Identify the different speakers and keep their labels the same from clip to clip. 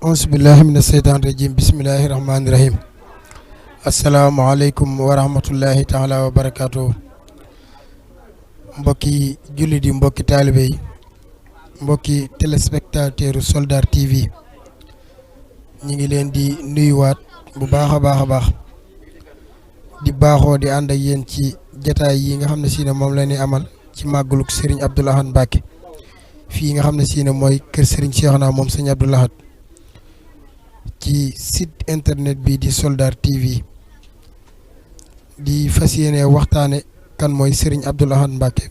Speaker 1: auzu billahi mina seytaani rajim bismillahi rahmaani rahim asalaamaaleykum wa rahmatullahi taala wa barakaatu mbokki jullit yi mbokki taalibe yi mbokki téléspectateur Soldar TV ñi ngi leen di nuyuwaat bu baax a baax di baaxoo di ànd ak yéen ci jataay yi nga xam ne si ne moom la ñuy amal ci màggalug Serigne Abdoul Ahad Mbacké fii nga xam ne si ne mooy kër Serigne Cheikhouna moom Serigne Abdoul Ahad ci site internet bi di Soldar TV di fas yéene waxtaane kan mooy Serigne Abdoul Ahad Mbacké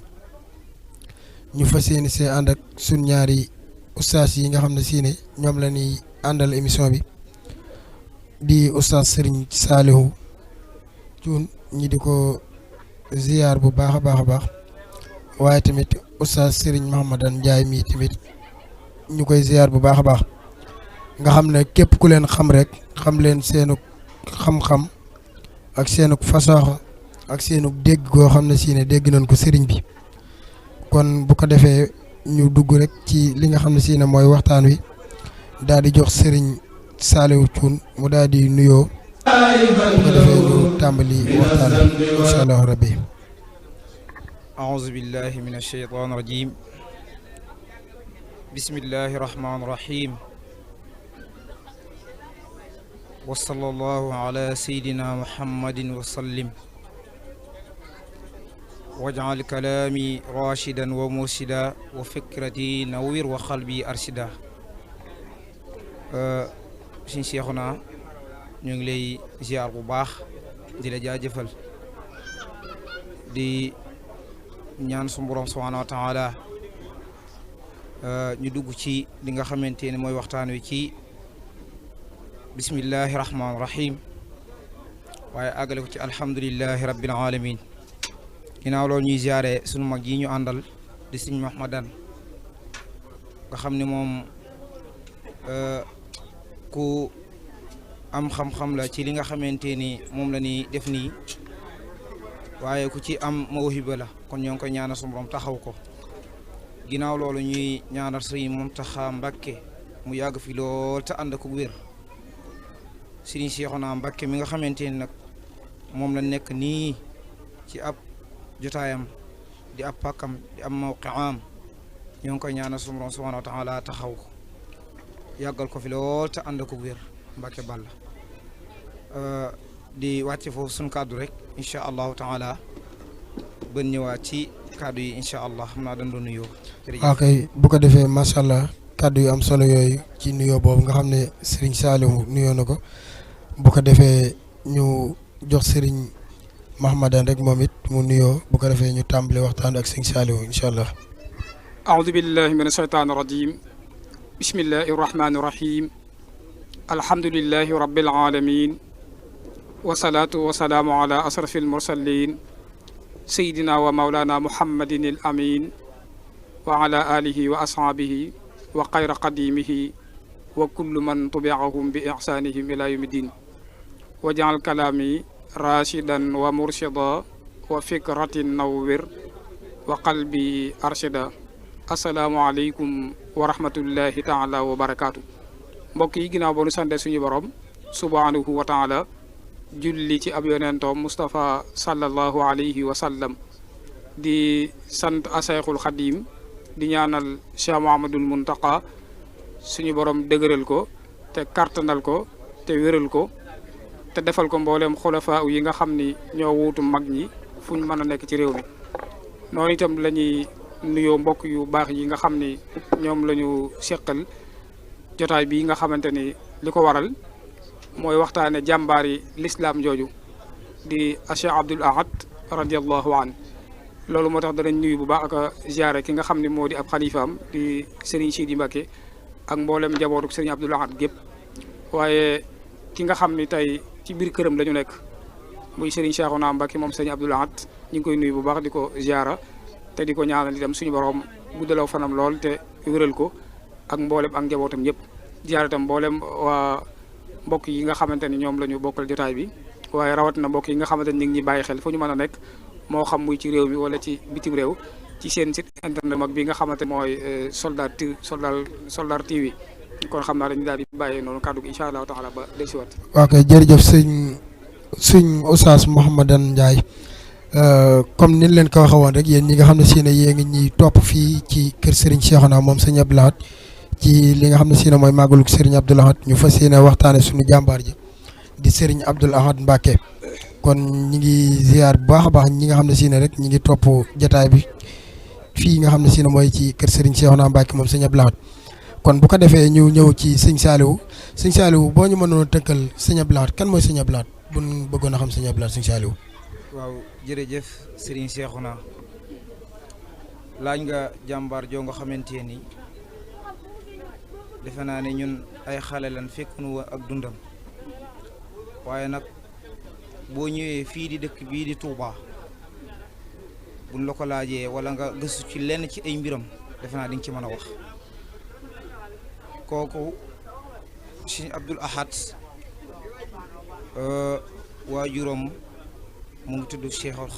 Speaker 1: ñu fas yéene see ànd ak sun ñaari ustaas yi nga xam ne si ne ñoom la ñuy àndal émission bi di ustaas Serigne Saliou Thioune ñi di ko ziyaar bu baax a baax waaye tamit ustaas Serigne Mahamadan Ndiaye mii tamit ñu koy ziyaar bu baax a baax nga xam ne képp ku leen xam rek xam leen seenu xam-xam ak seenu fasaaxa ak seenu dégg goo xam ne si ne dégg nañ ko sëriñ bi kon bu ko defee ñu dugg rek ci li nga xam ne si ne mooy waxtaan wi daal di jox sëriñ Saliou Thioune mu daal di nuyoo bu ko defee ñu tàmbali waxtaan bi incha allah rabbi
Speaker 2: aouzu billahi min ashaytan rajim bismillahi rahmani rahim wa sallallahu ala sayyidina muhammadin wa sallim waj'al kalami rashidan wa mursida wa fikrati nawwir wa qalbi arshida Sëñ Cheikhouna ñu ngi lay ziar bu baax di la jaajëfal di ñaan su Boroom subhaanahu wa taala ñu dugg ci li nga xamante ne mooy waxtaan wi ci bismillahi rahmaani rahim waaye àggale ko ci alhamdulillahi rabbil alamin ginnaaw loolu ñuy ziare sunu mag yi ñu àndal di Sëñ Mahmadan nga xam ne moom ku am xam-xam la ci li nga xamante ni moom la ñuy def nii waaye ku ci am mawhiba la kon ñoo ngi koy ñaanal sunu Boroom taxaw ko ginnaaw loolu ñuy ñaanal Sëriñ Muntaxa Mbacké mu yàgg fi lool te ànd ak wér Sëriñ Cheikhouna Mbacké mi nga xamante ni nag moom la nekk nii ci ab jotaayam di ab pàkkam di ab mawqiam ñoo ngi koy ñaanal sunu Boroom subhaanahu wa taala taxaw ko yàggal ko fi lool te ànd ak wér Mbacké Balla di wàcce foofu suñu kàddu rek incha allahu taala bën ñëwaat ci kàddu yi incha allah xam naa dañ doon nuyoo.
Speaker 1: waaw kay bu ko defee macha allah kàddu yu am solo yooyu ci nuyoo boobu nga xam ne Serigne Saliou nuyoo na ko bu ko defee ñu jox Serigne Mahmadan rek moom it mu nuyoo bu ko defee ñu tàmbale waxtaan ak Serigne Saliou incha allah.
Speaker 3: aoudu billahi min ashaytaani rajim bismillahi rahmaani rahim alhamdulillahi rabbil alamin wasalaatu wasalaamu ala asrafi almursalin sayidina wa maulana muhammadin al amin wa ala alihi wa ashaabihi wa xayra qadimihi wa kullu man tubiahum bi ihsanihim ila yawmi din wa jaal kalaami rashidan wa murshida wa fikratin nawwir wa qalbi arshida asalaamu aleykum wa rahmatullahi taala wa barakaatu mbokk yi ginnaaw ba nu sante suñu borom subhanahu wa taala julli ci ab yonentoom Moustapha sallallahu alayhi wa sallam di sant asayxul xadim di ñaanal Cheikh Mouhamadoul Mountakha suñu borom dëgëral ko te kartanal ko te wéral ko te defal ko mbooleem xulafaa yi nga xam ni ñoo wuutu mag ñi fu ñu mën a nekk ci réew mi noonu itam la ñuy nuyoo mbokk yu baax yi nga xam ni ñoom la ñu seqal jotaay bi nga xamante ni li ko waral mooy waxtaane jàmbaar yi lislaam jooju di Cheikh Abdoul Ahad radiallahu an loolu moo tax danañ nuyu bu baax ak ziare ki nga xam ne moo di ab xalifaam di Serigne Sidi Mbacké ak mboolem njabootu Serigne Abdoul Ahad gépp waaye ki nga xam ni tey ci biir këram la ñu nekk muy Serigne Cheikhouna Mbacké moom Serigne Abdoul Ahad ñu ngi koy nuyu bu baax di ko ziara te di ko ñaanal itam suñu borom guddalaw fanam lool te wéral ko ak mboolem ak njabootam ñëpp ziara itam mboolem waa mbokk yi nga xamante ni ñoom la ñu bokkal jotaay bi waaye rawatina mbokk yi nga xamante ni ñu ngi ñuy bàyyi xel fu ñu mën a nekk moo xam muy ci réew mi wala ci bitim réew ci seen site internet mag bi nga xamante mooy Soldar TV kon xam naa dañu daal di bàyyee noonu kàddu gi incha allahu taala ba dellusiwaat.
Speaker 1: waaw kay jërëjëf sëñ Oustaz Mouhamadane Ndiaye comme ni leen ko waxee woon rek yéen ñi nga xam ne si ne yéen ngi ñuy topp fii ci kër Serigne Cheikhouna moom sëñ Abdou Lahad ci li nga xam ne si ne mooy màggalug Serigne Abdou Lahad ñu fas yéene waxtaane suñu jàmbaar ji di Serigne Abdou Lahad Mbacké kon ñi ngi ziar bu baax a baax ñi nga xam ne si ne rek ñi ngi topp jataay bi fii nga xam ne si ne mooy ci kër Serigne Cheikhouna Mbacké moom sëñ Abdou Lahad kon bu ko defee ñu ñëw ci sëñ Saliou boo ñu mënoon tënkal sëñ Abdou Lahad kan mooy sëñ Abdou Lahad bu ñu bëggoon a xam sëñ Abdou Lahad sëñ Saliou.
Speaker 2: waaw jërëjëf Serigne Cheikhouna laaj nga jàmbaar joo nga xamante ni defe naa ne ñun ay xale lan fekk nu ak dundam waaye nag boo ñëwee fii di dëkk bii di Touba buñ la ko laajee wala nga gëstu ci lenn ci ay mbiram defe naa di nga ci mën a wax kooku Serigne Abdou Lahad waajuram mu ngi tudd Cheikhul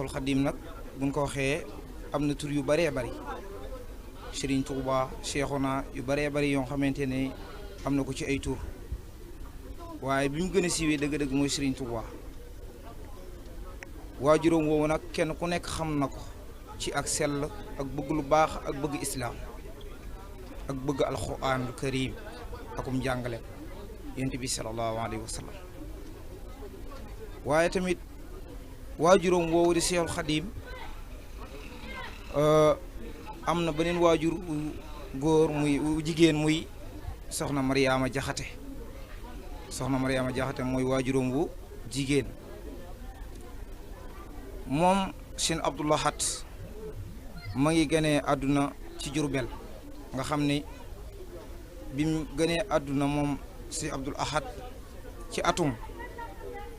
Speaker 2: Khadim nag buñ ko waxee am na tur yu bëree bëri Serigne Touba Cheikhouna yu bëree bëri yoo xamante ne am na ko ci ay tur waaye bi mu gën a siiwee dëgg-dëgg mooy Serigne Touba waajuram woowu nag kenn ku nekk xam na ko ci ak sell ak bëgg lu baax ak bëgg islaam ak bëgg alxuraanul karim akum jàngale yonent bi sallallahu alayhi wa sallam waaye tamit waajuram woowu di Seexul Xadim am na beneen waajur góor muy jigéen muy soxna Mariama Jaxate mooy waajuram wu jigéen moom Sëñ Abdou Lahad ma ngi gënee àdduna ci Jurbel nga xam ni bi mu gënee àdduna moom Sëñ Abdou Lahad ci atum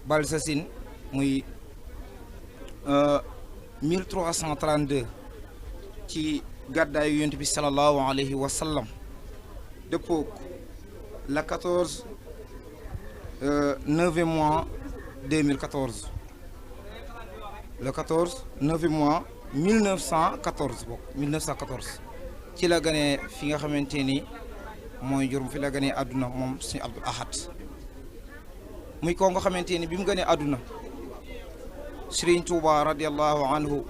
Speaker 2: Balsasin muy 1332 ci gàddaayu yonent bi sallallahu alayhi wa sallam dëppook la 14 9 mois 2014 le 14 9 mois 1914 bokk 1914 ci la gënee fi nga xamante ni mooy juróom fi la gënee àdduna moom Sëñ Abdou Lahad muy ko nga xamante ni bi mu gënee àdduna Serigne Touba radiallahu anhu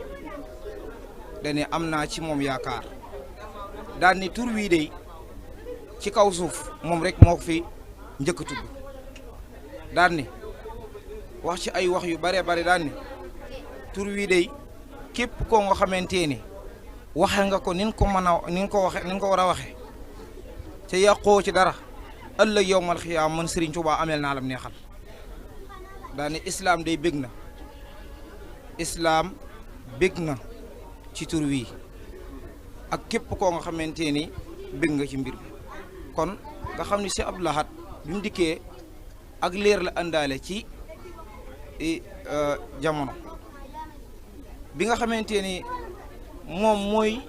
Speaker 2: dane am naa ci moom yaakaar daal ni tur wii de ci kaw suuf moom rek moo ko fi njëkk a tudd daal ni wax ci ay wax yu bare bare daal ni tur wii de képp koo nga xamante ni waxe nga ko nin ko mën a nin ko waxe nin ko war a waxe te yàqoo ci dara ëllëg yowmal xiyaam man Serigne Touba amel naa lam neexal daal ni islaam day bég na islaam bég na ci tur wii ak képp koo nga xamante ni bég nga ci mbir bi kon nga xam ni Sëñ Abdou Lahad bi mu dikkee ak leer la àndaale ci jamono bi nga xamante ni moom mooy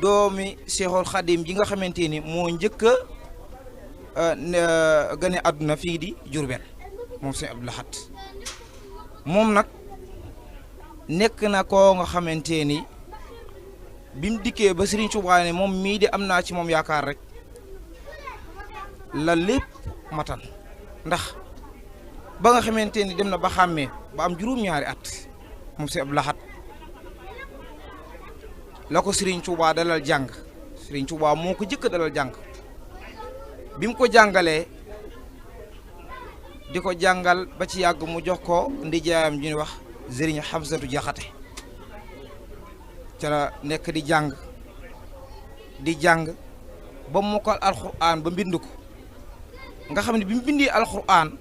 Speaker 2: doomi Cheikhul Khadim ji nga xamante ni moo njëkk a gane àdduna fii di Jurbel moom Sëñ Abdou Lahad moom nag nekk na koo nga xamante ni bi mu dikkee ba Serigne Touba ne moom mii di am naa ci moom yaakaar rek la lépp matan ndax ba nga xamante ni dem na ba xàmmee ba am juróom-ñaari at moom Sëñ Abdou Lahad la ko Serigne Touba dalal jàng Serigne Touba moo ko jëkk dalal jàng bi mu ko jàngalee di ko jàngal ba ci yàgg mu jox ko ndijaayam ju ñuy wax Serigne Hamsatu Jaxate ca la nekk di jàng ba mokkal alxuraan ba mbind ko nga xam ne bi mu bindee alxuraan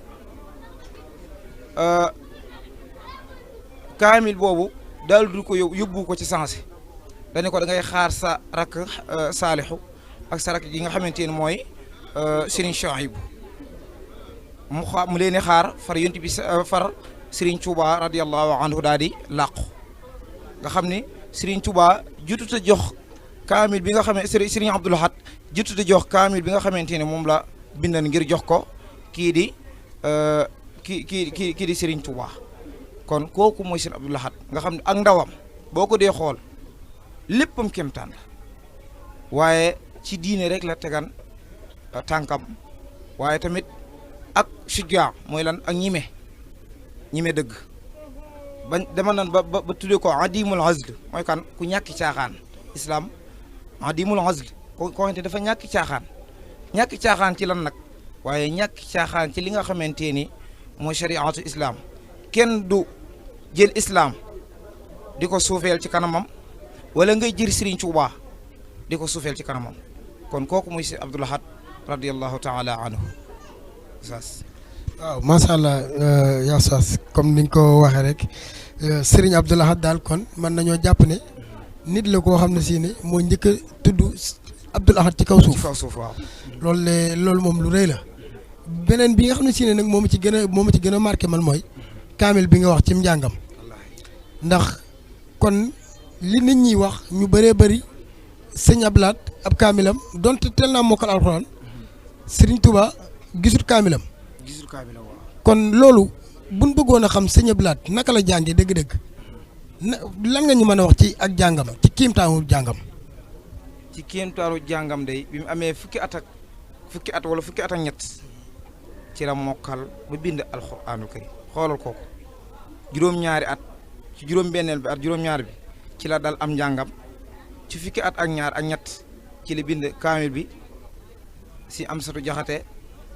Speaker 2: kaamil boobu daal du ko yóbbu ko ci sensé dañu ko da ngay xaar sa rakk Saalixu ak sa rakk yi nga xamante ni mooy Serigne Chouaïbou mu leen xaar far yonent bi far Serigne Touba radiyallahu anhu daal di làqu nga xam ni Serigne Touba jutut a jox kaamil bi nga xam ne Serigne Abdou Lahad jutut a jox kaamil bi nga xamante ne moom la bindan ngir jox ko kii di kii di Serigne Touba kon kooku mooy Serigne Abdou Lahad nga xam ne ak ndawam boo ko dee xool léppam kéemtaan la waaye ci diine rek la tegan tànkam waaye tamit ak sujjaa mooy lan ak ñime dëgg bañ dama nan ba tuddee ko adimul azl mooy kan ku ñàkki caaxaan islam adimul azl ko xamante dafa ñàkki caaxaan ci lan nag waaye ñàkki caaxaan ci li nga xamante ni mooy shariatu islam kenn du jël islam di ko suufeel ci kanamam wala ngay jël Serigne Touba di ko suufeel ci kanamam kon kooku muy si Abdou Lahad radiyallahu taala anhu saas
Speaker 1: waaw macha allah yaa saas comme niñ ko waxee rek Serigne Abdou Lahad daal kon mën nañoo jàpp ne nit la koo xam ne si ne moo njëkk a tudd Abdou Lahad ci kaw suuf
Speaker 2: waaw
Speaker 1: loolu moom lu rëy la beneen bi nga xam ne si ne nag moom ci gën a marqué man mooy kaamil bi nga wax ci njàngam ndax kon li nit ñi wax ñu bëree bëri sëñ Abdou Lahad ab kaamilam donte tel naa mokkal alxuraan Serigne Touba gisul kaamilam kon loolu buñ bëggoon a xam sëñ Abdou Lahad naka la jàngee dëgg-dëgg lan nga ñu mën a wax ci ak jàngam ci kiimtaanu jàngam.
Speaker 2: ci kiimtaanu jàngam day bi mu amee fukki at wala fukki at ak ñett ci la mokkal ba bind alxuraanu kariim xoolal kooku juróom-ñaari at ci juróom-benneel bi at juróom-ñaari bi ci la dal am njàngam ci fukki at ak ñaar ak ñett ci la bind kaamil bi si Amsatu Jaxate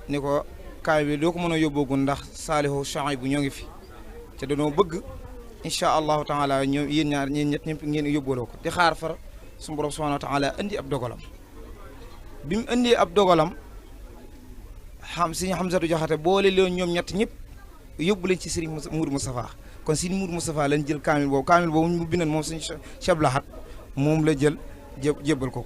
Speaker 2: ni ko kaamil bi doo ko mën a yóbboogun ndax Saalihu Chouaïbou ñoo ngi fi te dañoo bëgg incha allahu taala ñoom yéen ñaar ñeen ñett ñëpp ngeen yóbbooloo ko di xaar far suñu borom subhanahu wa taala indi ab dogalam bi mu indee ab dogalam si Hamzatu Jaxate boole leen ñoom ñett ñëpp yóbbu leen ci Serigne Mourou Moustapha kon Serigne Mourou Moustapha lañ jël kaamil boobu mu bindoon moom Serigne Cheikh Abdou Lahad moom la jël jébbal ko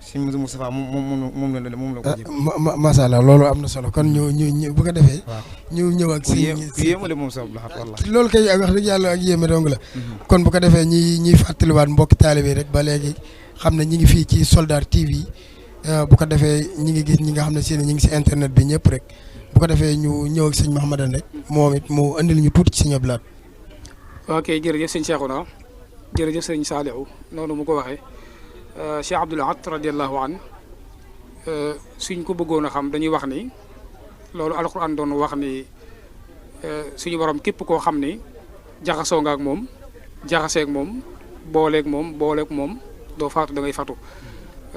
Speaker 2: Serigne Mourou Moustapha moom la ko jébbal.
Speaker 1: macha allah loolu am na solo kon ñu bu ko defee. ñu ñëw ak si
Speaker 2: yéemale moom Cheikh Abdou Lahad wallahi
Speaker 1: loolu kay wax dëgg yàlla ak yéeme dong la. kon bu ko defee ñuy fàttaliwaat mbokki taalibe rek ba léegi xam ne ñi ngi fii ci Soldar TV bu ko defee ñi ngi gis ñi nga xam ne si ñi ngi si internet bi ñëpp rek. bu ko defee ñu ñëw ak sëñ Mouhamadan rek moom it mu andil ñu tuuti ci sëñ Abdou Lahad.
Speaker 3: ok jërëjëf sëñ Cheikhouna jërëjëf sëñ Saliou noonu mu ko waxee Cheikh Abdou Lahad radiyallahu an suñ ko bëggoon a xam dañuy wax ni loolu alxuraan doon wax ni suñu borom képp koo xam ni jaxasoo nga ak moom jaxaseeg moom booleeg moom doo faatu da ngay fatu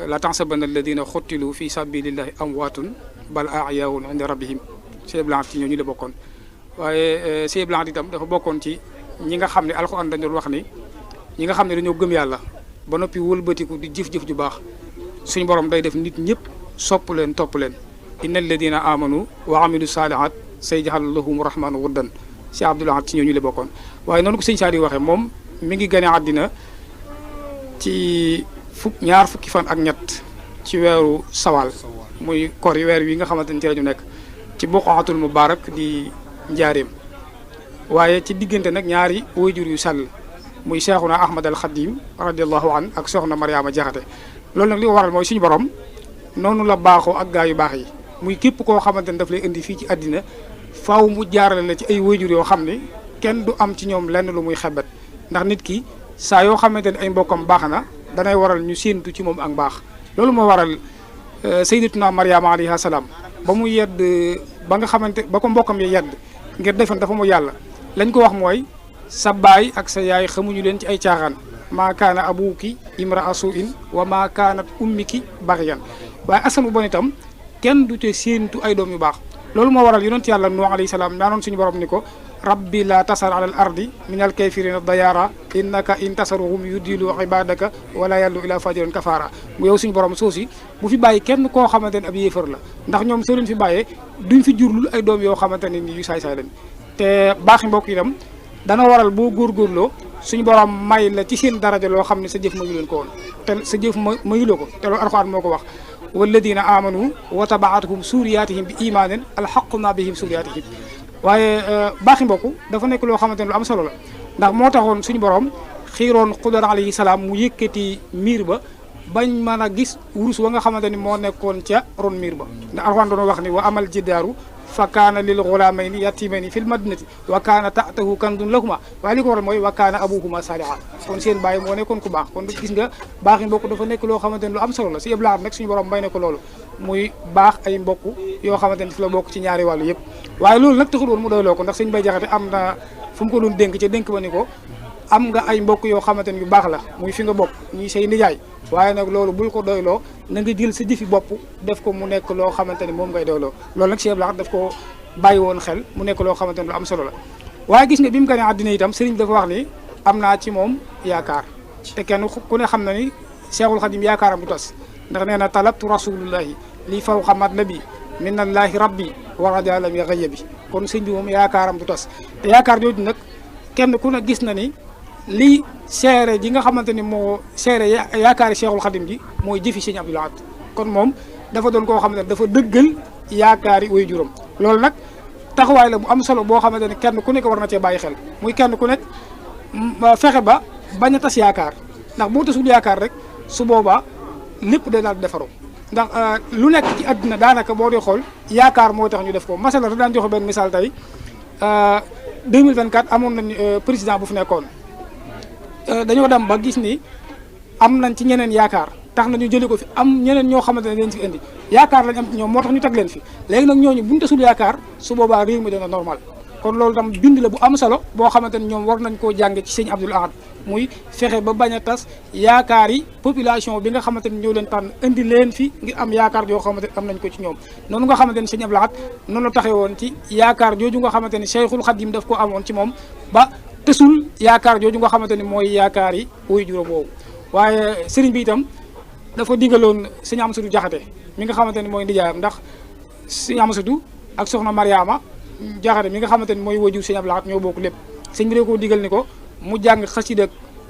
Speaker 3: la tahsabanna alladina xuttilu fi sabilillahi amwaatun bal ahyaa'un inda rabbihim Cheikh Abdou Lahad ci ñooñu la bokkoon waaye Cheikh Abdou Lahad itam dafa bokkoon ci ñi nga xam ne alxuraan dañu doon wax ni ñi nga xam ne dañoo gëm yàlla ba noppi wëlbatiku di jëf-jëf ju baax suñu borom day def nit ñëpp sopp leen topp leen inna alladina amanu wa amilu saalihat sayaj'al lahum rahmanu wuddan Cheikh Abdou Lahad ci ñooñu la bokkoon waaye noonu ko sëñ Saadi waxee moom mi ngi gane àddina ci ñaar fukki fan ak ñett ci weeru sawal muy kor yi weer wi nga xamante ni ci la ñu nekk ci buqaatul mubaarak di njaareem waaye ci diggante nag ñaari waajur yu sell muy Cheikhuna Ahmad al Khadim radiallahu an ak soxna Mariama Jaxate loolu nag li ko waral mooy suñu borom noonu la baaxoo ak gaa yu baax yi muy képp koo xamante ni daf lay indi fii ci àddina faaw mu jaarale la ci ay waajur yoo xam ne kenn du am ci ñoom lenn lu muy xebet ndax nit ki saa yoo xamante ne ay mbokkam baax na danay waral ñu séentu ci moom ak baax loolu moo waral sayyidatuna Mariama alayha salaam ba mu yedd ba nga xamante ba ko mbokkam yi yedd ngir defan dafa mu yàlla lañ ko wax mooy sa baay ak sa yaay xamuñu leen ci ay caaxaan maa kaana abuki imra asuin wa maa kaanat ummiki baxiyan waaye askan bu bon itam kenn du te séentu ay doom yu baax loolu moo waral yonent yàlla Nuux alayhi salaam ñaanoon suñu borom ni ko rabbi la tasar ala al ardi min al kafirina dayara innaka in tasaruhum yudilu ibadaka wala yallu ila fajiran kafara mu yow suñu borom soosi bu fi bàyyi kenn koo xamante ne ab yéefar la ndax ñoom soo leen fi bàyyee duñ fi jurlul ay doom yoo xamante ne ni yu saay-saay lañ te baaxi mbokk itam dana waral boo góorgóorloo suñu borom may la ci seen daraja loo xam ne sa jëf mayu leen ko woon te sa jëf mayuloo ko te loolu alxuraan moo ko wax walladina amanu wa tabaatuhum suriyatihim bi imanin alxaqna bihim suriyatihim waaye baaxi mbokk dafa nekk loo xamante ne lu am solo la ndax moo taxoon suñu borom xiiroon Xudar alayhi salaam mu yëkkati miir ba bañ mën a gis wurus wa nga xamante ni moo nekkoon ca ron miir ba ndax alxuraan doon wax ni wa amal jiddaaru fa kaana lil ghulamayni yatimayni fil madinati wa kaana ta'tahu kanzun lahuma waaye li ko waral mooy wa kaana abuhuma salihan kon seen bàyyi moo nekkoon ku baax kon gis nga baax yi mbokk dafa nekk loo xamante ne lu am solo la si yëpp nag suñu borom may na ko loolu muy baax ay mbokk yoo xamante ne fi la bokk ci ñaari wàllu yëpp waaye loolu nag taxul woon mu doyloo ko ndax sëñ Bay Jaxate am na fu mu ko doon dénk ca dénk ba ni ko am nga ay mbokk yoo xamante ne yu baax la muy fi nga bokk ñuy say nijaay waaye nag loolu bul ko doyloo na nga jël sa jëfi bopp def ko mu nekk loo xamante ni moom ngay doyloo loolu nag Cheikh Abdou Lahad daf ko bàyyi woon xel mu nekk loo xamante ni lu am solo la waaye gis nga bi mu gane àddina itam sëriñ dafa wax ni am naa ci moom yaakaar te kenn ku ne xam na ni Cheikhul Khadim yaakaaram du tas ndax nee na talabtu rasulullahi li fawqa matlabi minallahi rabbi wa radialam ya gayya bi kon sëñ bi moom yaakaaram du tas te yaakaar jooju nag kenn ku ne gis na ni lii seere ji nga xamante ni moo seere yaakaari Cheikhul Khadim ji mooy jëfi sëñ Abdou Lahad kon moom dafa doon koo xamante ne dafa dëggal yaakaari way juróom loolu nag taxawaay la bu am solo boo xamante ne kenn ku nekk war na cee bàyyi xel muy kenn ku nekk fexe ba bañ a tas yaakaar ndax boo tasul yaakaar rek su boobaa lépp day daal di defaru ndax lu nekk ci àddina daanaka boo dee xool yaakaar moo tax ñu def ko masala daan joxe benn misaal tey 2024 amoon nañ président bu fi nekkoon dañoo dem ba gis ni am nañ ci ñeneen yaakaar tax na ñu jëlee ko fi am ñeneen ñoo xamante ne leen fi indi yaakaar lañ am ci ñoom moo tax ñu teg leen fi léegi nag ñooñu buñu tasul yaakaar su boobaa réew mi dana normal kon loolu tam bind la bu am solo boo xamante ne ñoom war nañ koo jànge ci sëñ Abdou Lahad muy fexe ba bañ a tas yaakaar yi population bi nga xamante ni ñoo leen tànn indi leen fi ngir am yaakaar yoo xamante ne am nañ ko ci ñoom noonu nga xamante ni sëñ Abdou Lahad noonu la taxee woon ci yaakaar jooju nga xamante ni Cheikhul Khadim daf ko amoon ci moom ba tësul yaakaar jooju nga xamante ni mooy yaakaar yi wuy juróom boobu waaye sëriñ bi itam dafa digaloon sëñ Amsatu Jaxate mi nga xamante ni mooy ndijaayam ndax sëñ Amsatu ak soxna Mariama Jaxate mi nga xamante ni mooy wajur sëñ Abdou Lahad ñoo bokk lépp sëñ bi da koo digal ni ko mu jàng xasida ak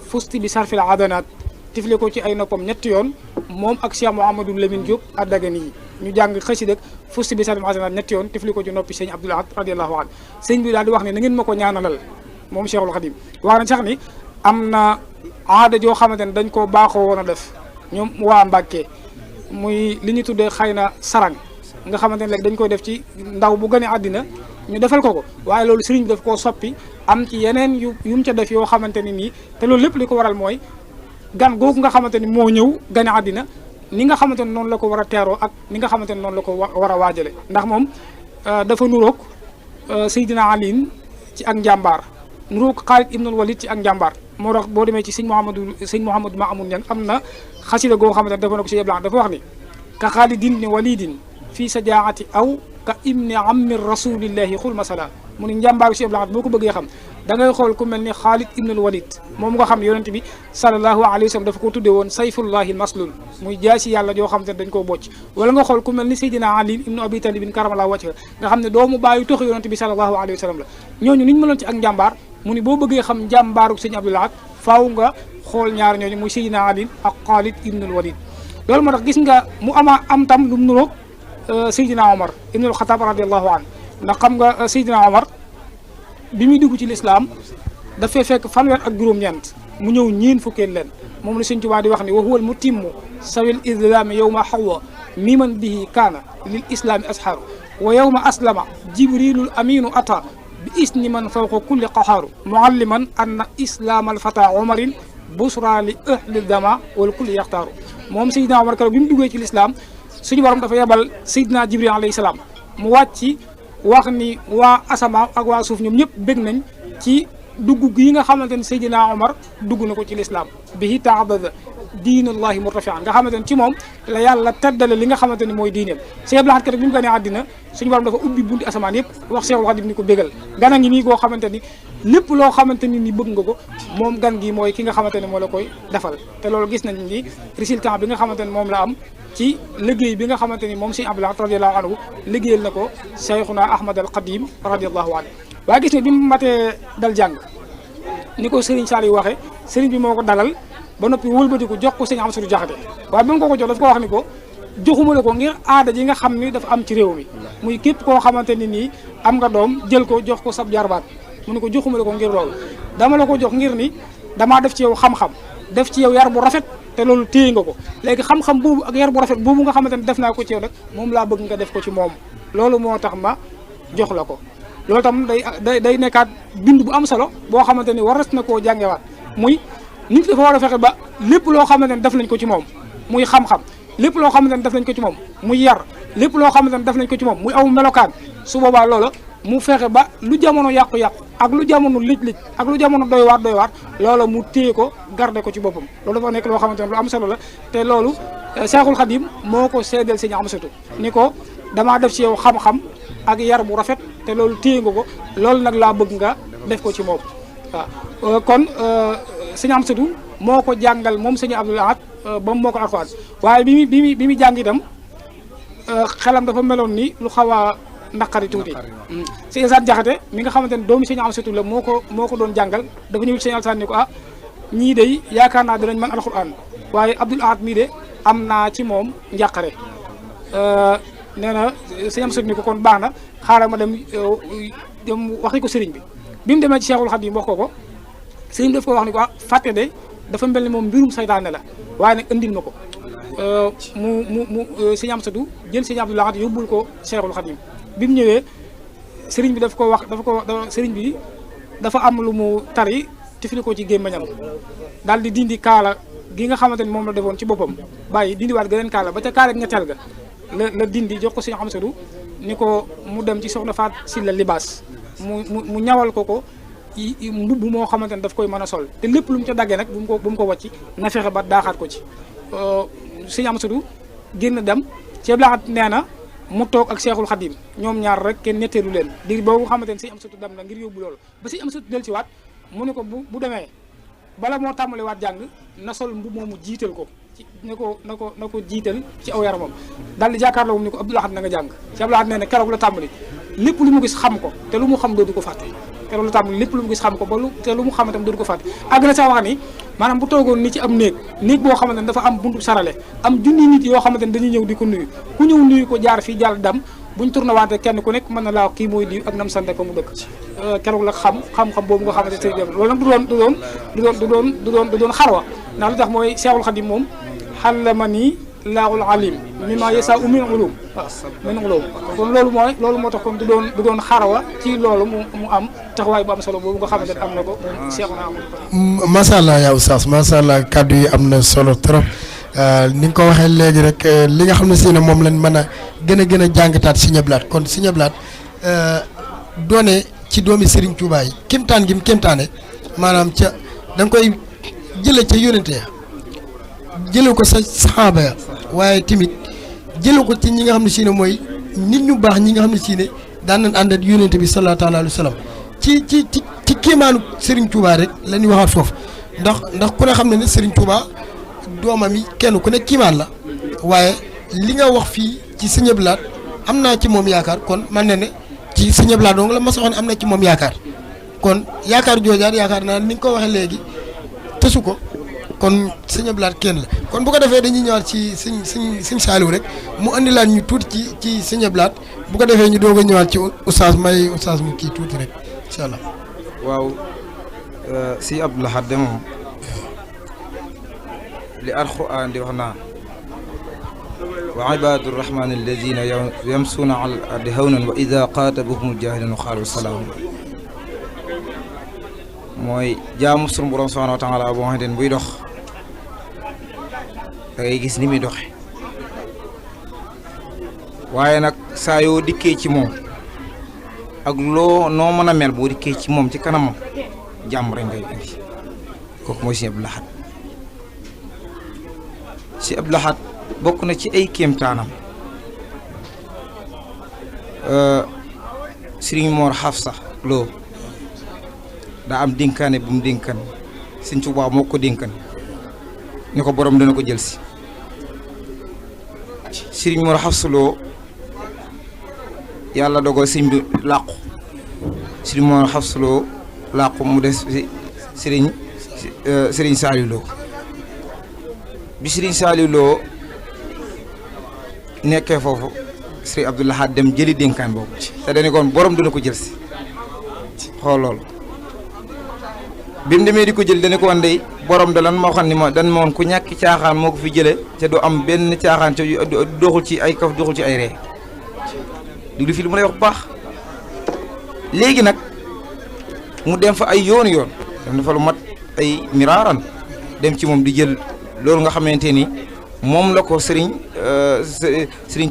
Speaker 3: fusti bi sarfil adanaat tifle ko ci ay noppam ñetti yoon moom ak Cheikh Mouhamadou Lamine Diop Adagani yi ñu jàng xasida ak fusti bi sarfil adanaat ñetti yoon tifle ko ci noppi sëñ Abdou Lahad radiyallahu anhu sëñ bi daal di wax ne na ngeen ma ko ñaanalal moom Cheikhul Khadim wax na sax ni am na aada joo xamante ne dañ koo baaxoo woon a def ñoom waa Mbàkke muy li ñu tuddee xëy na sarang nga xamante ne léegi dañ koy def ci ndaw bu gane àddina ñu defal ko waaye loolu sëriñ bi daf koo soppi am ci yeneen yu mu ca def yoo xamante ni nii te loolu lépp li ko waral mooy gan googu nga xamante ni moo ñëw gane àddina ni nga xamante ne noonu la ko war a teeroo ak ni nga xamante ne noonu la ko war a waajale ndax moom dafa nuroog Seydina Ali ci ak njàmbaar nuroog Xaalid ibnul Walid ci ak njàmbaar moo tax boo demee ci sëñ Mouhamadou Mamoun Niang am na xasida goo xamante ne dafa na ko ci Abdou Lahad dafa wax ni ka Xaalidin ni walidin fii sa jaati aw ka ibni ammi rasulillahi xul masala mu ni njàmbaaru si Abdou Lahad boo ko bëggee xam da ngay xool ku mel ni Xaalid ibnul Walid moom nga xam yonent bi sallallahu alayhi wa sallam dafa ko tuddee woon sayfullahi maslul muy jaasi yàlla joo xam te ne dañ koo bocc wala nga xool ku mel ni Seydina Ali ibnu Abi Talibin karamallahu wajha nga xam ne doomu bàyyi toxi yonent bi sallallahu alayhi wa sallam la ñooñu niñ mënoon ci ak njàmbaar mu ni boo bëggee xam njàmbaaru sëñ Abdou Lahad faaw nga xool ñaar ñooñu muy Seydina Ali ak Xaalid ibnul Walid loolu moo tax gis nga mu am tam lu mu nuroog Seydina Omar ibnul Xataab radiyallahu anhu ndax xam nga Seydina Omar bi muy dugg ci lislaam dafay fekk fanweer ak juróom-ñeent mu ñëw ñeen fukkeel leen moom la Sëñ Tuubaa di wax ni wa huwal mutimmu sawil islaami yowma xawa miman bihi kaana lil islaami ashaaru wa yowma aslama jibrilul aminu ata bi isni man fawqa kulli qaxaaru mualliman anna islaam alfata omarin busra li ahli dama wala kulli yaxtaaru moom Seydina Omar keroog bi mu duggee ci lislaam suñu borom dafa yebal Seydina Jibril alayhi salaam mu wàcc wax ni waa asamaan ak waa suuf ñoom ñëpp bég nañ ci dugg yi nga xamante ne Seydina Omar dugg na ko ci lislaam bihi taabada diinullahi murtafian nga xamante ne ci moom la yàlla teddale li nga xamante ne mooy diineem Cheikh Abdou Lahad keroog bi mu gënee àddina suñu borom dafa ubbi bunti asamaan yëpp wax Cheikhul Khadim ni ko bégal gan a ngi nii koo xamante ni lépp loo xamante ni bëgg nga ko moom gan gi mooy ki nga xamante ne moo la koy defal te loolu gis nañ ni résultat bi nga xamante ne moom la am ci liggéey bi nga xamante ni moom Sëñ Abdou Lahad radiyallahu anhu liggéeyal na ko Cheikhuna Ahmad al Qadim radiyallahu anhu waaye gis ne bi mu matee dal jàng ni ko Serigne Saliou waxee Serigne bi moo ko dalal ba noppi wëlbati ko jox ko Sëñ Amsatu Jaxate waaye bi mu ko jox daf ko wax ni ko joxuma la ko ngir aada ji nga xam ni dafa am ci réew mi muy képp koo xamante ni nii am nga doom jël ko jox ko sab jarbaat mu ne ko joxuma la ko ngir loolu dama la ko jox ngir ni damaa def ci yow xam-xam def ci yow yar bu rafet te loolu téye nga ko léegi xam-xam boobu ak yar bu rafet boobu nga xamante ne def naa ko ci yow nag moom laa bëgg nga def ko ci moom loolu moo tax ma jox la ko loolu tam day nekkaat bind bu am solo boo xamante ni war na koo jàngewaat muy nit dafa war a fexe ba lépp loo xamante ni def nañ ko ci moom muy xam-xam lépp loo xamante ni def nañ ko ci moom muy yar lépp loo xamante ni def nañ ko ci moom muy aw melokaan su boobaa loola mu fexe ba lu jamono yàqu-yàqu ak lu jamono lëj-lëj ak lu jamono doy waar loola mu téye ko garder ko ci boppam loolu dafa nekk loo xamante ne lu am solo la te loolu Seexul Xadim moo ko seedeel Sëñ Amsatu ni ko damaa def ci yow xam-xam ak yar bu rafet te loolu téye nga ko loolu nag laa bëgg nga def ko ci moom waaw kon Sëñ Amsatu moo ko jàngal moom Sëñ Abdul Ahad ba mu moo ko Alxuraan waaye bi muy jàng itam xelam dafa meloon ni lu xaw a naqari tuuti Sëñ Alsaan Jaxate mi nga xamante ne doomu Sëñ Amsatu la moo ko doon jàngal dafa ñëw ci Sëñ Alsaan ni ko ñii de yaakaar naa dinañ mën Alxuraan waaye Abdul Ahad mii de am naa ci moom njàqare nee na Sëñ Amsatu ni ko kon baax na xaaral ma dem waxi ko sëriñ bi mu demee ci Seexul Xadiim wax ko sëriñ bi daf ko wax ni ko fàtte de dafa mel ni moom mbirum saytaane la waaye nag indil ma ko mu Sëñ Amsatu jël Sëñ Abdul Ahad yóbbul ko Seexul Xadiim bi mu ñëwee sëriñ bi sëriñ bi dafa am lu mu tari tifli ko ci gémmiñam daal di dindi kaala gi nga xamante ni moom la defoon ci boppam bàyyi dindiwaat geneen kaala ba ca kaala ñetteel ga la dindi jox ko Sëñ Amsatu ni ko mu dem ci soxna Faat Silla libaas mu ñawal ko mbubb moo xamante ni daf koy mën a sol te lépp lu mu ca daggee nag bu mu ko wàcc na fexe ba daaxaat ko ci Sëñ Amsatu génn dem ci Abdul nee na mu toog ak Seexul Xadim ñoom ñaar rek kenn ñetteelu leen di boobu xamante ni Sëñ Amsatu dem na ngir yóbbu loolu ba Sëñ Amsatu del ci waat mu ne ko bu demee bala moo tàmbali waat jàng na sol mbubb moomu jiital ko na ko jiital ci aw yaramam daal di jàkkaarloo ni ko Abdul Ahad na nga jàng ci Abdul Ahad nee na keroog la tàmbali lépp lu mu gis xam ko te lu mu xam dootu ko fàtte keroog la tàmbali lépp lu mu gis xam ko te lu mu xam itam dootu ko fàtte àgg na sax wax ni maanaam bu toogoon ni ci am néeg boo xamante ne dafa am buntu sarale am junni nit yoo xamante ne dañuy ñëw di ko nuyu ku ñëw nuyu ko jaar fii jàll dam buñ tourné waate kenn ku nekk mën na laa kii mooy diw ak nam sante ko mu dëkk keroog la xam-xam boobu nga xamante ne loolu nag du doon xarwa ndax lu tax mooy Seexul Xadim moom xallama nii laahul alim mimma yasaa'u min ulum kon loolu moo tax kon du doon xarawa ci loolu mu am taxawaay bu am solo boobu nga xamante ne am na ko Seexuna
Speaker 1: macha allah yaa oustaz macha allah kàddu yi am na solo trop ni nga ko waxee léegi rek li nga xam ne si ne moom lañ mën a gën a jàngataat Sëñ Abdul Ahad kon Sëñ Abdul Ahad doone ci doomi Serigne Touba yi kéemtaan gi mu kéemtaane maanaam ca da nga koy jële ca yónente ya jële ko sa saxaaba ya waaye tamit jële ko ci ñi nga xam ne si ne mooy nit ñu baax ñi nga xam ne si ne daan nañ ànd ak yónente bi sallallahu alayhi wa sallam ci kéemaanu Serigne Touba rek la ñuy waxaat foofu ndax ku ne xam ne Serigne Touba doomam yi kenn ku ne kiimaan la waaye li nga wax fii ci Sëñ Abdul Ahad am naa ci moom yaakaar kon man ne ci Sëñ Abdul Ahad dong la ma soxoon am na ci moom yaakaar kon yaakaar joojaat yaakaar naa ni nga ko waxee léegi tësu ko kon Sëñ Abdul Ahad kenn la kon bu ko defee dañuy ñëwaat ci Sëñ Saaliw rek mu andi laan ñu tuuti ci Sëñ Abdul Ahad bu ko defee ñu doog a ñëwaat ci oustaz mu kii tuuti rek incha allah.
Speaker 2: waaw Sëñ Abdul Ahad de moom li alxuraan di wax naa wa ibaadu rahmaani alladina yamsuuna ala ardi hawnan wa ida qaatabuhum jaahiluuna qaalu salaam mooy jaamu sunu borom subhaanahu wa taala boo xamante ne buy dox da ngay gis ni muy doxe waaye nag saa yoo dikkee ci moom ak noo mën a mel boo dikkee ci moom ci kanamam jàmm rek ngay indi kooku mooy Sëñ Abdul Ahad Sëñ Abdul Ahad bokk na ci ay kéemtaanam Sëriñ Mor Xafsa Lo daa am dénkaane bu mu dénkan Sëñ Tuubaa moo ko dénkan ni ko borom dana ko jël si Sëriñ Mor Xafsa Lo yàlla dogal sëñ bi làqu Sëriñ Mor Xafsa Lo làqu mu des Sëriñ Saaliw Lo bi Sëriñ Saaliw Lo nekkee foofu Sëriñ Abdul Ahad dem jëli dénkaan boobu te dañu kon borom dina ko jël si xool loolu bi mu demee di ko jël dañu ko wan dey borom da lan moo xam ni ma dan moon ku ñàkki caaxaan moo ko fi jële te du am benn caaxaan te doxul ci ay kaf doxul ci ay ree du li fi lu mu lay wax bu baax léegi nag mu dem fa ay yoon dem fa lu mat ay miraaran dem ci moom di jël loolu nga xamante ni moom la ko Serigne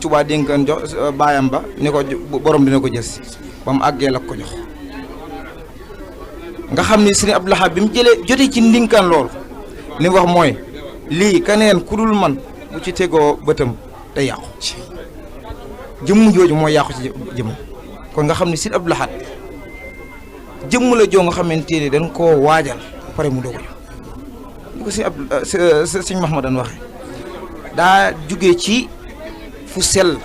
Speaker 2: Touba dénkaan jox baayam ba ni ko borom dina ko jël si ba mu àggee la ko jox nga xam ni Serigne Abdou Lahad bi mu jotee ci ndinkaan loolu li mu wax mooy lii keneen ku dul man bu ci tegoo bëtam day yàqu jëmm jooju mooy yàqu ci jëmm kon nga xam ni Serigne Abdou Lahad jëmm la joo nga xamante ni dañ koo waajal pare mu dogu ñu ko Serigne Mahmadan waxe daa jugee ci fu sell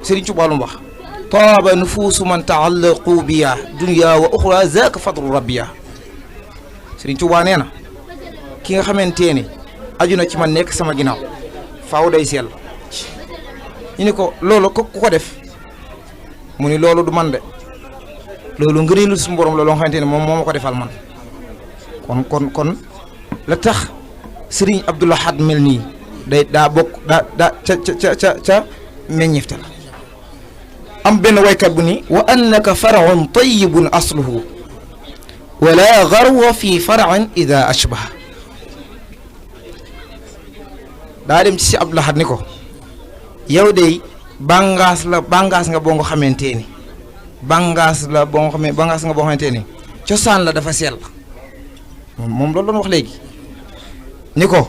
Speaker 2: Serigne Touba lu mu wax taaba nufuusu man taallaqu biya dunya wa uxra zaaka fadlu rabbiya Serigne Touba nee na ki nga xamante ni aju na ci man nekk sama ginnaaw faaw day sell ñu ni ko loolu ku ko def mu ni loolu du man de loolu ngëneelu suñu borom loolu nga xamante ni moom moo ma ko defal man kon la tax Serigne Abdou Lahad mel nii daa bokk ca meññifte la am benn waykat bu ni wa annaka far'un tayyibun asluhu wala garwa fi far'in ida ashbaha daa dem ci si Abdou Lahad ni ko yow de bàngaas nga boo nga xamante ni bàngaas nga boo xamante ni cosaan la dafa sell moom loolu doon wax léegi ni ko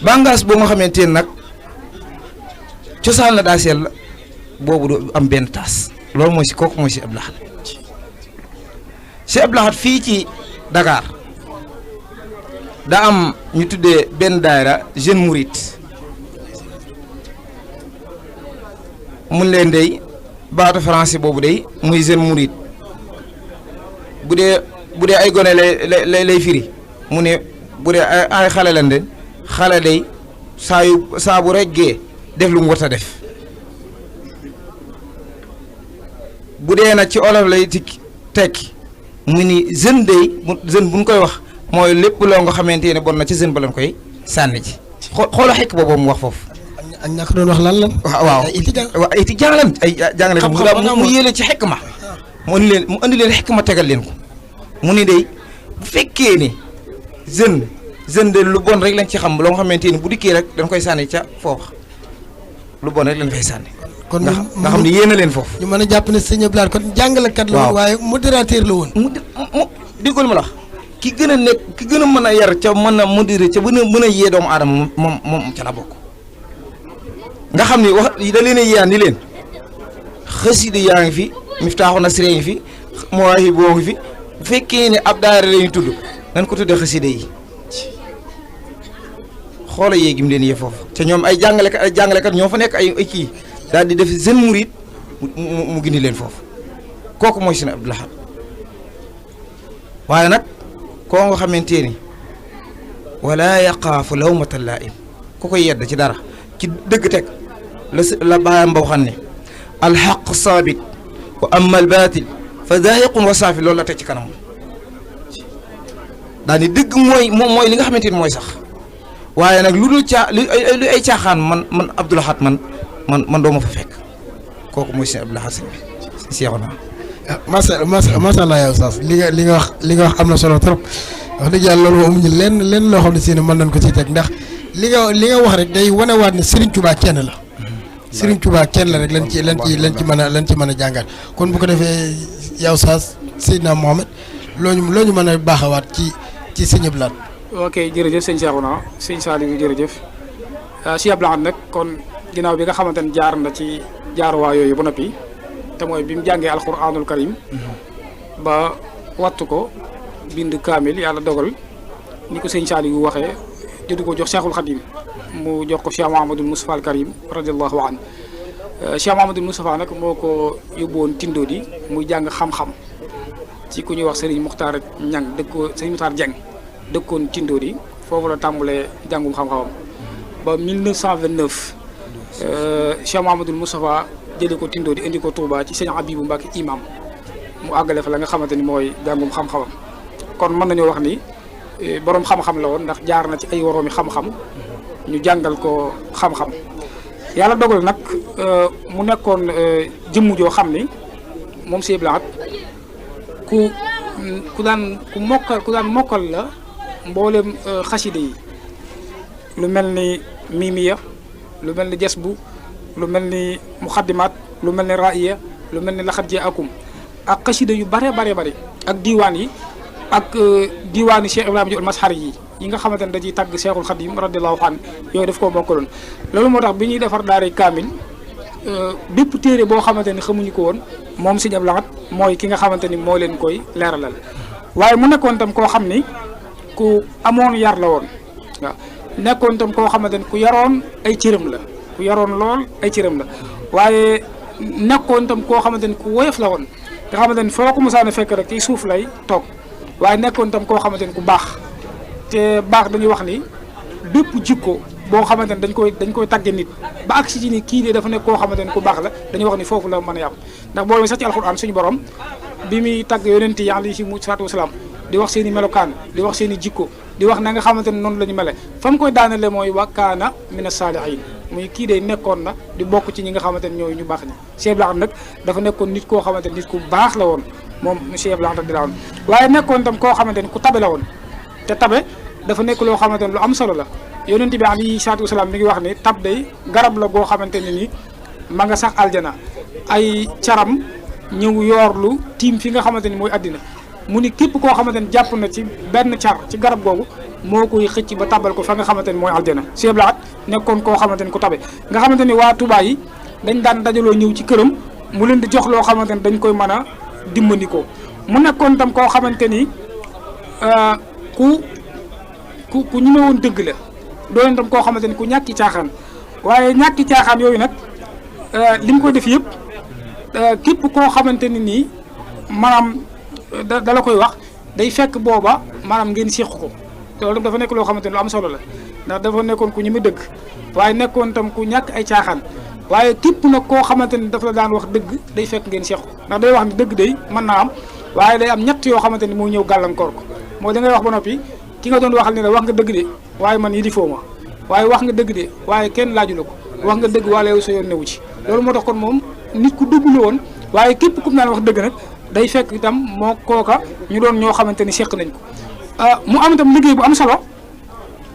Speaker 2: bàngaas boo nga xamante ni nag cosaan la daa sell boobu du am benn taas loolu mooy kooku mooy si Abdou Lahad si Abdou Lahad fii ci Dakar da am ñu tuddee benn daayira jeune mouride mun leen dey baatu français boobu day muy jeune mouride bu dee ay gone lay firi mu ne bu dee ay xale lan de xale day saa bu reggee def lu mu war a def bu dee nag ci olof lay tekki mu ni jeune day jeune bu ñu koy wax mooy lépp loo nga xamante ne bon na ci jeune ba lañ koy sànni ci xooloo xekk boobu mu wax foofu.
Speaker 1: ak ñàkk doon wax lan lan.
Speaker 2: waaw ay étudiant lan ay jàngale mu yéele ci xekk ma mu andi leen xekk ma tegal leen ko mu ni day bu fekkee ni jeune de lu bon rek lañ ci xam loo nga xamante ni bu dikkee rek dañ koy sànni ca foofu lu bon rek lañ fay sànni. kon nga xam ni yéena leen foofu. ñu mën a jàpp ne sëñ Abdou Lahad kon jàngalekat la woon. waaye modérateur la woon. mu diggool ma la ki gën a mën a yar ca mën a modéré ca mën a yee doomu aadama moom ca la bokk. nga xam ni wax da leen a yéeyaan ni leen xasida yaa ngi fi Miftaaxu Nasri ngi fi Mawaahibu boo ngi fi bu fekkee ne ab daara lañuy tudd nañ ko tuddee xasida yi xoola yee gi mu leen yee foofu te ñoom ay jàngalekat ñoo fa nekk ay kii daal di def jeune murid mu gindi leen foofu kooku mooy seen Abdou Lahad waaye nag koo nga xamante ni wala yaqaafu lawmata laa'im ku koy yedd ci dara ci dëgg teg la baayam ba waxan ne alxaq saabit wa amma albaatil fa zaahiqun wa saafi loolu la teg ci kanam daal ni dëgg mooy li nga xamante ni mooy sax waaye nag lu dul lu ay caaxaan man Abdou Lahad man doo ma fa fekk kooku mooy seen Abdou Lahad sëñ bi seexu naa.
Speaker 1: macha allah yow Oustaz li nga wax am na solo trop wax dëgg yàlla loolu amuñu lenn loo xam ne si ne mën nañ ko ciy teg ndax li nga wax rek day wanewaat ne Serigne Touba kenn la. Serigne Touba kenn la rek lan ci mën a jàngat kon bu ko defee yow Oustaz Seydina Mohamed loo ñu mën a baaxawaat ci sëñ Abdou Lahad.
Speaker 3: ok jërëjëf sëñ Cheikhouna sëñ Saliou jërëjëf si Abdou Lahad nag kon ginnaaw bi nga xamante ne jaar na ci jaaruwaa yooyu ba noppi te mooy bi mu jàngee alquranul karim ba wattu ko bind kaamil yàlla dogal ni ko sëñ Saliou waxee jotu ko jox Cheikhul Khadim mu jox ko Cheikh Mouhamadoul Moustapha al Karim radiallahu an Cheikh Mouhamadoul Moustapha nag moo ko yóbbuwoon Tindodi muy jàng xam-xam ci ku ñuy wax Serigne Mokhtar Niang Serigne Mokhtar Dieng dëkkoon Tindodi foofu la tàmbalee jàngum xam-xamam ba 1929 Cheikh Mouhamadoul Moustapha jëlee ko Tindodi indi ko Touba ci sëñ Abibou Mbacke imam mu àggale fa la nga xamante ni mooy jàngum xam-xamam kon mën nañoo wax ni boroom xam-xam la woon ndax jaar na ci ay woroomi xam-xam ñu jàngal ko xam-xam yàlla dogal nag mu nekkoon jëmm joo xam ni moom Sëñ Abdou Lahad ku daan mokkal la mboolem xaside yi lu mel ni mimiya lu mel ni jasbu lu mel ni muxaddimaat lu mel ni raiya lu mel ni laxat jee akum ak xaside yu bare ak diiwaan yi ak diiwaani Cheikh Ibrahima Diop Mashari yi nga xamante ne da ciy tàgg Cheikhul Khadim radiyallahu anhu yooyu daf koo mokkaloon loolu moo tax bi ñuy defar daara kaamil bépp téere boo xamante ni xamuñu ko woon moom Sëñ Abdou Lahad mooy ki nga xamante ni moo leen koy leeralal waaye mu nekkoon tam koo xam ni ku amoon yar la woon waaw nekkoon tam koo xamante ni ku yaroon ay cëram la ku yaroon lool ay cëram la waaye nekkoon tam koo xamante ni ku woyof la woon nga xamante ni foo ko mosaan a fekk rek ci suuf lay toog waaye nekkoon tam koo xamante ni ku baax te baax dañuy wax ni bépp jikko boo xamante ni dañ koy tàgge nit ba agsi ci ni kii de dafa nekk koo xamante ni ku baax la dañuy wax ni foofu la mën a yàpp ndax boolu sax ci alxuraan suñu borom bi muy tàgg yonent yi alayhimu salaatu wasalaam di wax seen i melokaan di wax seen i jikko di wax na nga xamante ni noonu la ñu mele fa mu koy daanale mooy wa kaana mina saalihiin muy kii de nekkoon na di bokk ci ñi nga xamante ni ñooy ñu baax ñi Cheikh Abdou Lahad nag dafa nekkoon nit koo xamante ni nit ku baax la woon moom Cheikh Abdou Lahad radiyallahu anhu waaye nekkoon tam koo xamante ni ku tabe la woon te tabe dafa nekk loo xamante ni lu am solo la yonent bi alayhi salaatu wasalaam mi ngi wax ni tab day garab la goo xamante ne ni ma nga sax aljana ay caram ñëw yoorlu tiim fi nga xamante ni mooy àddina mu ni képp koo xamante ni jàpp na ci benn car ci garab googu moo koy xëcc ba tabal ko fa nga xamante ni mooy aljana Sëñ Abdou Lahad nekkoon koo xamante ni ku tabe nga xamante ni waa Touba yi dañ daan dajaloo ñëw ci këram mu leen di jox loo xamante ni dañ koy mën a dimbandikoo mu nekkoon tam koo xamante ni ku ñu woon dëgg la doon tam koo xamante ni ku ñàkki caaxaan waaye ñàkki caaxaan yooyu nag li mu koy def yëpp képp koo xamante ni nii maanaam dala koy wax day fekk booba maanaam ngeen séq ko loolu dafa nekk loo xamante ni lu am solo la ndax dafa nekkoon ku ñu mu dëgg waaye nekkoon tam ku ñàkk ay caaxaan waaye képp nag koo xamante ni dafa la daan wax dëgg day fekk ngeen séq ko ndax day wax ni dëgg day mën naa am waaye day am ñett yoo xamante ni moo ñëw gàllankoor ko mooy da ngay wax ba noppi ki nga doon waxal ni la wax nga dëgg de waaye man yi di foo ma waaye wax nga dëgg de waaye kenn laaju la ko wax nga dëgg wala yow sa yoon newu ci loolu moo tax kon moom nit ku dëgg la woon waaye képp ku naan wax dëgg nag day fekk itam moo kooka ñu doon ñoo xamante ni seq nañ ko mu am itam liggéey bu am solo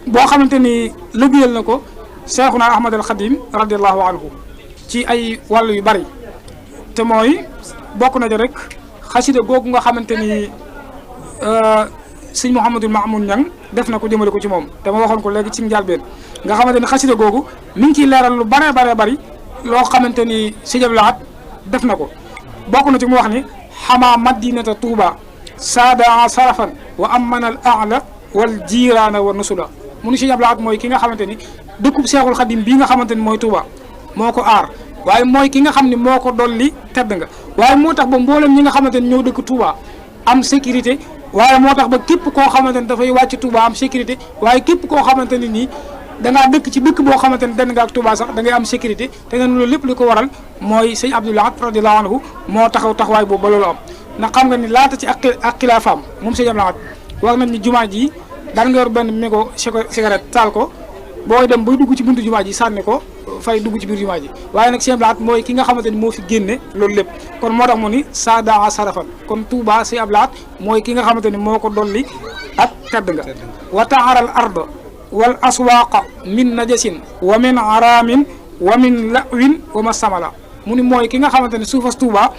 Speaker 3: boo xamante ni liggéeyal na ko Cheikhuna Ahmad al Khadim radiallahu anhu ci ay wàll yu bari te mooy bokk na ja rek xasida googu nga xamante ni sëñ Mouhamadul Mamoun Niang def na ko jëmale ko ci moom te ma waxoon ko léegi ci njàlbeen nga xamante ni xasida googu mi ngi ciy leeral lu bare bari loo xamante ni Sëñ Abdou Lahad def na ko bokk na ci mu wax ni xamaa madinata Touba saada sarafan wa amana al aala wal jiiraana wa nusula mu ni Sëñ Abdou Lahad mooy ki nga xamante ni dëkkub Seexul Xadim bii nga xamante ni mooy Touba moo ko aar waaye mooy ki nga xam ni moo ko dolli tedd nga waaye moo tax ba mboolem ñi nga xamante ni ñoo dëkk Touba am sécurité waaye moo tax ba képp koo xamante ni dafay wàcc Touba am sécurité waaye képp koo xamante ni nii dangaa dëkk ci dëkk boo xamante ni den nga ak Touba sax da ngay am sécurité te neen loolu lépp li ko waral mooy Sëñ Abdou Lahad radiyallahu anhu moo taxaw taxawaay boobu ba loolu am ndax xam nga ni laata ci ak xilaafaam moom Sëñ Abdou Lahad wax nañ ni jumaa ji daan nga yor benn mégo cigarette taal ko booy dem bay dugg ci buntu jumaa ji sànni ko fay dugg ci biir jumaa ji waaye nag Sëñ Abdou Lahad mooy ki nga xamante ni moo fi génne loolu lépp kon moo tax mu ni saada sarafan kon Touba Sëñ Abdou Lahad mooy ki nga xamante ni moo ko dolli ak tedd nga wa taaral arda wal aswaaqa min najasin wa min araamin wa min lawin wa ma samala mu ni mooy ki nga xamante ni suufas Touba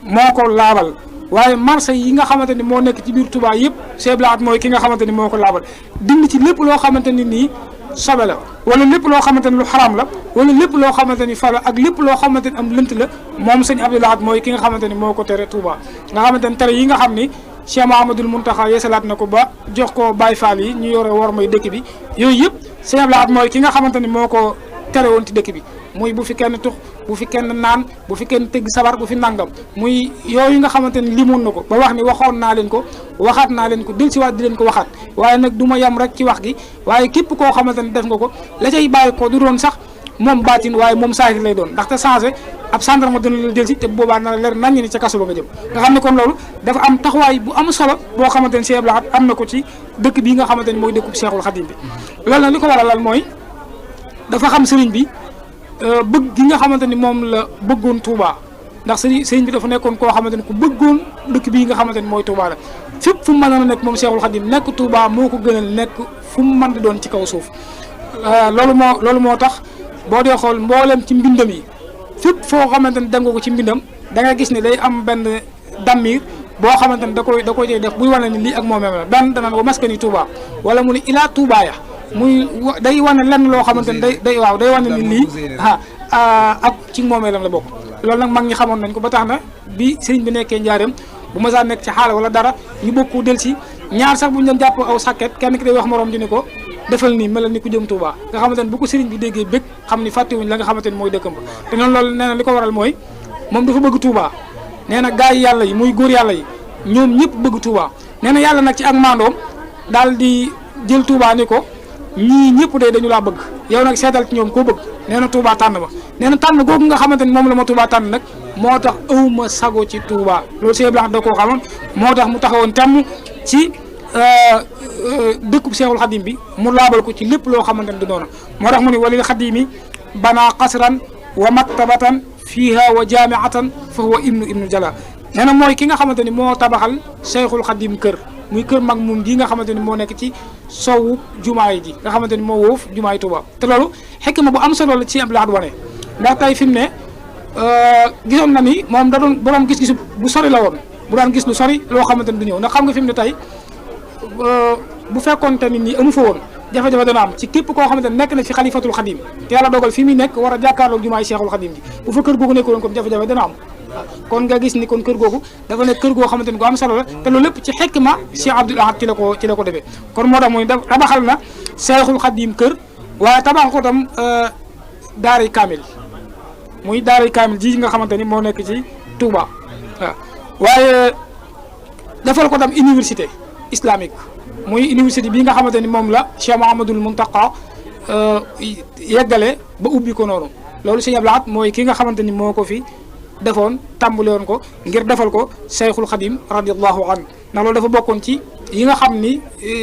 Speaker 3: moo ko laabal waaye marché yi nga xamante ni moo nekk ci biir Touba yëpp Sëñ Abdou Lahad mooy ki nga xamante ni moo ko laabal dindi ci lépp loo xamante ni nii sobe la wala lépp loo xamante ni lu xaraam la wala lépp loo xamante ni fa la ak lépp loo xamante ni am lënt la moom Sëñ Abdou Lahad mooy ki nga xamante ni moo ko tere Touba nga xamante ni tere yi nga xam ni Cheikh Mahamadul Muntaxa yeesalaat na ko ba jox ko Baye Fall yi ñu yore war may dëkk bi yooyu yëpp Sëñ Abdou Lahad mooy ki nga xamante ni moo ko tere woon ci dëkk bi muy bu fi kenn tux bu fi kenn naan bu fi kenn tëgg sabar bu fi nangam muy yooyu nga xamante ni limoon na ko ba wax ni waxoon naa leen ko waxaat naa leen ko dellusiwaat di leen ko waxaat waaye nag du ma yem rek ci wax gi waaye képp koo xamante ni def nga ko la cay bàyyi ko du doon sax moom baatin waaye moom saahir lay doon ndaxte changé ab gendarme dina la jël si te boobaa na leer nañ ni ca kaso ba nga jëm nga xam ne kon loolu dafa am taxawaay bu am solo boo xamante ni Sëñ Abdou Lahad am na ko ci dëkk bii nga xamante ni mooy dëkkub Seexul Xadim bi loolu nag li ko waral mooy dafa xam sëriñ bi bëgg gi nga xamante ni moom la bëggoon Touba ndax sëriñ bi dafa nekkoon koo xamante ni ku bëggoon dëkk bii nga xamante ni mooy Touba la fépp fu mu mën a nekk moom Cheikhul Khadim nekk Touba moo ko gënal nekk fu mu mën di doon ci kaw suuf loolu moo tax boo dee xool mboolem ci mbindam yi fépp foo xamante ni dem nga ko ci mbindam da nga gis ne day am benn dammir boo xamante ni da koy def buy wane ni lii ak moomeem la benn danaan ko maskani Touba wala mu ni ilaa Touba ya muy day wane lenn loo xamante ni day wane ni lii ak ci moomeelam la bokk. loolu nag mag ñi xamoon nañ ko ba tax na bi sëriñ bi nekkee njaareem bu ma saa nekk ci xaala wala dara ñu bokku del si ñaar sax bu ñu doon jàpp aw sàkket kenn ki day wax morom di ne ko defal nii melal ni ku jëm Touba nga xamante ni bu ko sëriñ bi déggee bëgg xam ni fàttewuñ la nga xamante ni mooy dëkkam ba te noonu loolu nee na li ko waral mooy moom dafa bëgg Touba nee na gaa yi yàlla yi muy góor yàlla yi ñoom ñëpp bëgg Touba nee na yàlla nag ci ak maandoom daal di jël Touba ni ko ñii ñëpp de dañu laa bëgg yow nag seetal ci ñoom koo bëgg nee na Touba tànn ma nee na tànn googu nga xamante ni moom la ma Touba tànn nag moo tax awma sago ci Touba loolu Cheikh Blanc da koo xamoon moo tax mu taxawoon temm ci dëkkub Cheikhul Khadim bi mu laabal ko ci lépp loo xamante ni du noonu moo tax mu ni walil xadimi bana qasran wa maktabatan fiha wa jamiatan fa huwa ibnu jala nee na mooy ki nga xamante ni moo tabaxal Cheikhul Khadim kër muy kër mag moom ji nga xamante ni moo nekk ci sowu jumaay ji nga xamante ni moo wóof jumaay Touba te loolu xekk ma bu am solo la ci Abdou Lahad wane ndax tey fi mu ne gisoon na ni moom da doon borom gis-gisu bu sori la woon bu daan gis lu sori loo xamante ni du ñëw ndax xam nga fi mu ne tey bu fekkoonte nit ñi amu fa woon jafe-jafe dana am ci képp koo xamante ne nekk na fi xalifatul xadim te yàlla dogal fi muy nekk war a jàkkaarloog jumaay Cheikhul Xadim ji bu fa kër googu nekkoon kon jafe-jafe dana am kon nga gis ni kon kër googu dafa nekk kër goo xamante ni gu am solo la te loolu lépp ci xikma Cheikh Abdoul Ahad ci la ko defee kon moo tax muy tabaxal na Cheikhul Xadim kër waaye tabax ko tam daaray kaamil muy daaray kaamil ji nga xamante ni moo nekk ci Touba waaw waaye defal ko tam université islamique muy université bi nga xamante ni moom la Cheikh Mouhamadoul Mountakha yeggale ba ubbi ko noonu loolu Sëñ Abdou Lahad mooy ki nga xamante ni moo ko fi defoon tàmbale woon ko ngir defal ko Cheikhul Khadim radiyallahu anhu ndax loolu dafa bokkoon ci yi nga xam ni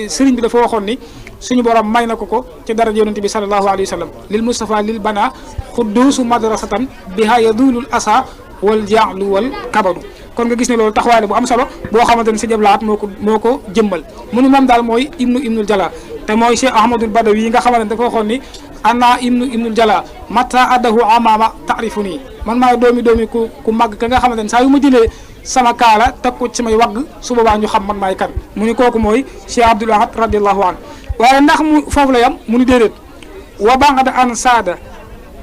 Speaker 3: sëriñ bi dafa waxoon ni suñu borom may na ko ci dara yonent bi sallallahu alayhi wa sallam lil Mustafa lil bana xudduusu madrasatan biha yadulul asa wal jaalu wal kabadu kon nga gis ne loolu taxawaay la bu am solo boo xamante ni Sëñ Abdou Lahad moo ko jëmmal mu ni moom daal mooy ibnul jala te mooy Cheikh Ahmadul Badawi yi nga xamante ne dafa waxoon ni ana ibnul jala mata addahu amama taarifu nii man maay doomi ku màgg ka nga xamante ne saa yu ma jëlee sama kaala teg ko ci samay wagg su boobaa ñu xam man maay kan mu ni kooku mooy Cheikh Abdou Lahad radiallahu anhu waaye ndax mu foofu la yam mu ni déedéet wa ba'da an saada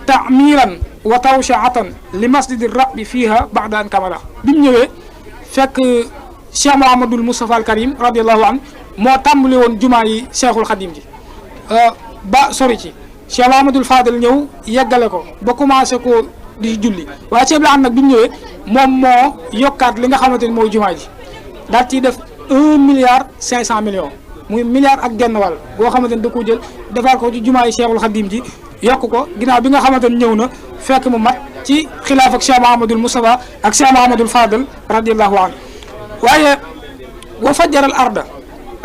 Speaker 3: ta'miran wa tawshaatan li masjidi rabbi fiha ba'da an kamala bi mu ñëwee fekk Cheikh Mouhamadoul Moustapha al Karim radiallahu anhu moo tàmbali woon jumaa yi Cheikhul Khadim ji ba sori ci Cheikh Mouhamadoul Fadel ñëw yeggale ko ba commencé ko di julli waaye Cheikh Abdou Lahad nag bi mu ñëwee moom moo yokkaat li nga xamante ni mooy jumaa ji daal ciy def 1,5 milliard muy milliard ak genn wàll boo xamante ni da ko jël defal ko ci jumaa yi Cheikhul Khadim ji yokk ko ginnaaw bi nga xamante ni ñëw na fekk mu mat ci xilaaf ak Cheikh Mouhamadoul Moustapha ak Cheikh Mouhamadoul Fadel radiallahu anhu waaye wa fajjaral arda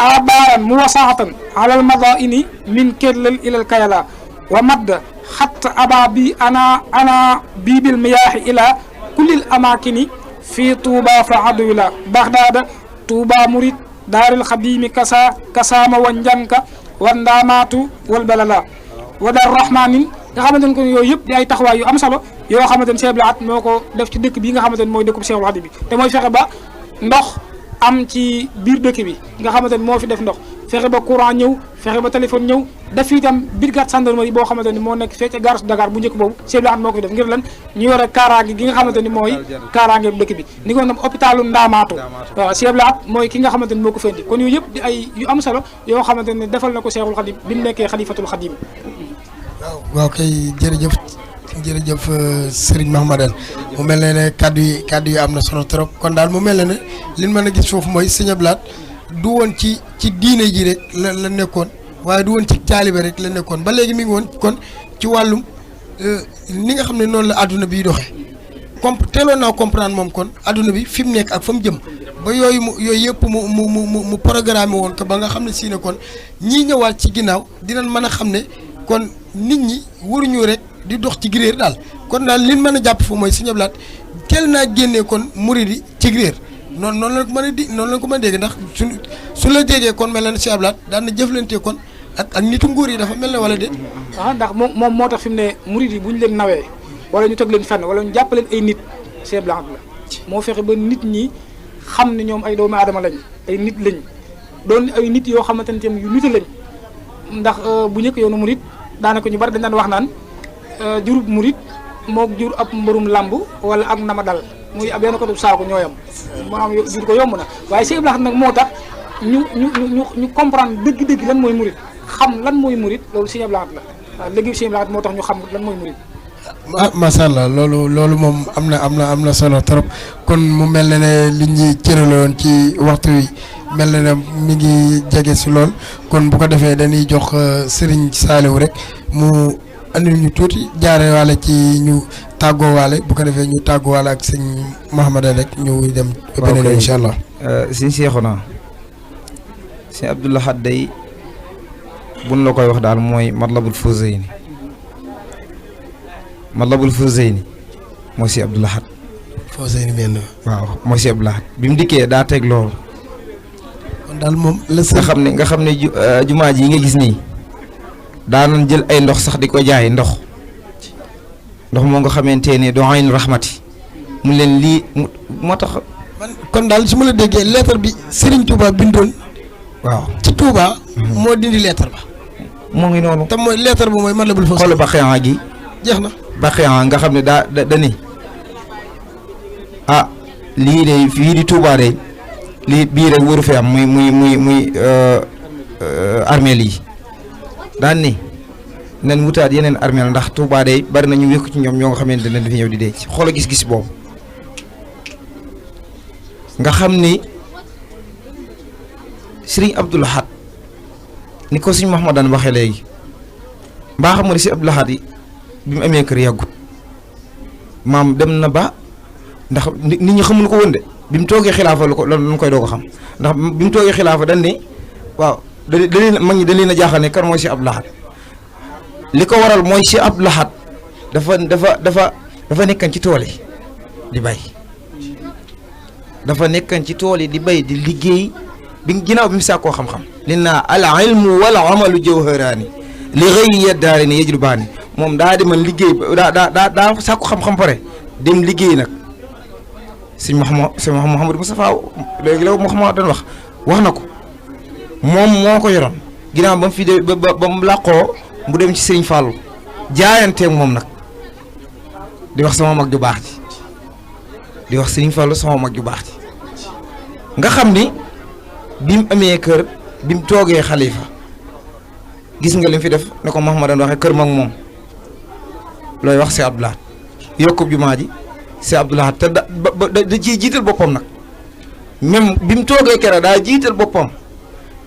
Speaker 3: abaaran muwasaatan ala al madaini min kellal ilal kayala wa madda xatta aba bi ana bibil miyaahi ila kullil amakini fii Touba fa adwila Baghdada Touba murid daaril xadimi kasaama wa njanka wa ndaamaatu wal balala wa dar rahmanin nga xamante ne ko yooyu yëpp di ay taxawaay yu am solo yoo xamante ne Cheikh Abdou Lahad moo ko def ci dëkk bi nga xamante ne mooy dëkkub Cheikhul Khadim bi te mooy fexe ba ndox am ci biir dëkk bi nga xamante ne moo fi def ndox fexe ba courant ñëw fexe ba téléphone ñëw def fi itam brigade gendarmerie boo xamante ni moo nekk fee ca gare Dakar bu njëkk boobu Cheikh Abdou Lahad moo ko fi def ngir lan ñu yore kaaraange gi nga xamante ni mooy kaaraange dëkk bi ni ko nam hôpitalu Ndaamaatu waaw Cheikh Abdou Lahad mooy ki nga xamante ni moo ko fendi kon yooyu yëpp di ay yu am solo yoo xamante ne defal na ko Cheikhul Khadim bi mu nekkee xalifatul Khadim
Speaker 1: waaw kay jërëjëf Serigne Mahmadane mu mel ne kaddu yi am na solo trop kon daal mu mel ne li ñu mën a gis foofu mooy Sëñ Abdou Lahad du woon ci diine ji rek la nekkoon waaye du woon ci taalibe rek la nekkoon ba léegi mi ngi woon kon ci wàllum ni nga xam ne noonu la adduna bi doxee teeloon naa comprendre moom kon adduna bi fi mu nekk ak fa mu jëm ba yooyu yëpp mu programme woon ko ba nga xam ne si ne kon ñii ñëwaat ci ginnaaw dinañ mën a xam ne kon nit ñi waruñu rek di dox ci réer daal kon daal li mën a jàpp fu mooy Sëñ Abdou Lahad teel naa génnee kon murid yi ci réer noonu la ko mën a di noonu la ko mën a dégg ndax su la déggee kon mel na ne Sëñ Abdou Lahad daan na jëflante kon ak nitu nguur yi dafa mel ne wala déet.
Speaker 3: ndax moom moo tax fi mu ne murid yi bu ñu leen nawee wala ñu teg leen fenn wala ñu jàpp leen ay nit Sëñ Abdou Lahad la moo fexe ba nit ñi xam ne ñoom ay doomu aadama lañ ay nit lañ doon ay nit yoo xamante ne tamit yu nite lañ ndax bu njëkk yoonu murid daanaka ñu bari dañ daan wax naan jurub murid moo jur ab mbërum làmb wala ak nama dal muy ab yenn ko saako ñooyam maanaam jur ko yomb na waaye Sëñ Abdou Lahad nag moo tax ñu comprendre dëgg-dëgg lan mooy murid xam lan mooy murid loolu Sëñ Abdou Lahad la waaw léegi Sëñ Abdou Lahad moo tax ñu xam lan mooy murid.
Speaker 1: macha allah loolu moom am na solo trop kon mu mel ne ne li ñuy cëraloon ci waxtu wi mel na ne mi ngi jege si lool kon bu ko defee dañuy jox Serigne Saliou rek mu andil ñu tuuti jaare waale ci ñu tàggoo waale bu ko defee ñu tàggoo waale ak sëñ Mouhamadou rek ñu dem. waaw beneen incha allah.
Speaker 2: sëñ Seexuna sëñ Abdou Lahad day buñ la koy wax daal mooy Matlabul Fawzayni mooy sëñ Abdou Lahad.
Speaker 1: Fawzayni benn.
Speaker 2: waaw mooy sëñ Abdou Lahad bi mu dikkee daa teg loolu.
Speaker 1: kon daal moom la
Speaker 2: nga xam ne jumaa ji yi nga gis nii daanan jël ay ndox sax di ko jaay ndox moo nga xamante ne doo ayn rahmati mu leen lii moo tax.
Speaker 1: kon daal su ma la déggee lettre bi Serigne Touba bindoon.
Speaker 2: waaw
Speaker 1: ci Touba. moo dindi lettre ba.
Speaker 2: moo ngi noonu.
Speaker 1: te mooy lettre ba mooy Matlabul Fawzayni.
Speaker 2: xool Baqiya gi.
Speaker 1: jeex na
Speaker 2: Baqiya nga xam ne da ni lii de fii di Touba de lii bii rek waru fi am muy armeel yi daan ni nan wutaat yeneen armeel ndax Touba de bari na ñu wékku ci ñoom ñoo nga xamante ne dafi ñëw di dee xoolal gis-gis boobu nga xam ni Serigne Abdou Lahad ni ko Serigne Mouhamadou daan waxee léegi mbaa xam nga ni Serigne Abdou Lahad yi bi mu amee kër yàggut maam dem na ba ndax nit ñi xamuñu ko woon de bi mu toogee xilaafa lu ko loolu koy doo ko xam ndax bi mu toogee xilaafa dañ ne waaw da leen mag ñi dañ leen a jaaxal ne kan mooy Serigne Abdou Lahad li ko waral mooy Serigne Abdou Lahad dafa nekkan ci tool yi di bay dafa nekkan ci tool yi di bay di liggéey bi ginnaaw bi mu sàkkoo xam-xam li naa al ilmu wal amalu jawharaani li ghayri yaddaari ni yajlubaani moom daa di man liggéey daa sàkku xam-xam pare dem liggéey nag sëñ Mouhamadou Moustapha léegi la Mouhamadou doon wax na ko moom moo ko yoroon ginnaaw ba mu fi de ba mu làqoo mu dem ci sëriñ Fallou jaayanteeg moom nag di wax sama mag ju baax ji di wax sëriñ Fallou sama mag ju baax ji nga xam ni bi mu amee kër bi mu toogee xalifa gis nga li mu fi def ne ko Mouhamadou doon waxee kër mag moom looy wax Sëñ Abdou Lahad yokkub jumaa ji Sëñ Abdou Lahad te da ciy jiital boppam nag même bi mu toogee kere daa jiital boppam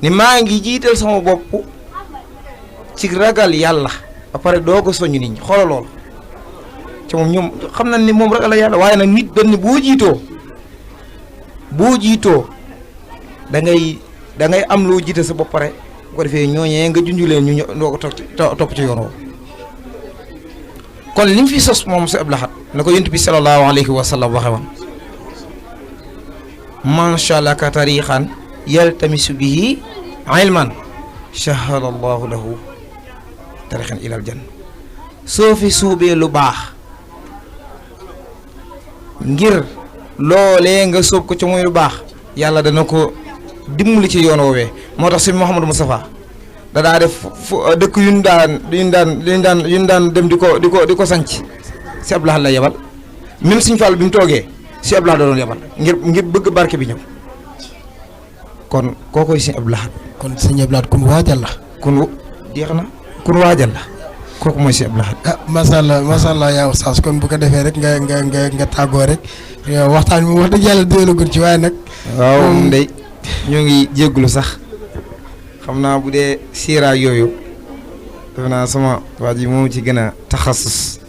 Speaker 2: ni maa ngi jiital sama bopp ci ragal yàlla ba pare doog a soññ nit ñi xoolal lool te moom ñoom xam nañ ni moom ragal yàlla waaye nag nit dañ ni boo jiitoo da ngay am loo jiite sa bopp pare bu ko defee ñooñee nga junj leen ñu doo ko topp ci yoon woo kon li mu fi sos moom Sëñ Abdou Lahad na ko yonent bi sallallahu alayhi wa sallam waxe woon man salaka tariqan yaltamisu bihi ilman shahada allahu lahu tariqan ilal janna soo fi suubee lu baax ngir loolee nga sóob ko ci muy lu baax yàlla dana ko dimbali ci yoon woowee moo tax sëñ Mouhamadou Moustapha da daa def dëkk yu ñu daan dem di ko sanc Sëñ Abdou Lahad la yebal même Sëñ Fall bi mu toogee Sëñ Abdou Lahad da doon yebal ngir bëgg barke bi ñëw kon kookoy Sëñ Abdou Lahad
Speaker 1: kon Sëñ Abdou Lahad kun waajal la
Speaker 2: kun waajal la kooku mooy Sëñ Abdou Lahad
Speaker 1: macha allah yaa Oustaz kon bu ko defee rek nga tàggoo rek waxtaan bi wax dëgg yàlla déwénagul ci waaye nag
Speaker 2: waaw ndey ñoo ngi jégglu sax xam naa bu dee siiraay yooyu def naa sama waa ji moom ci gën a taxasus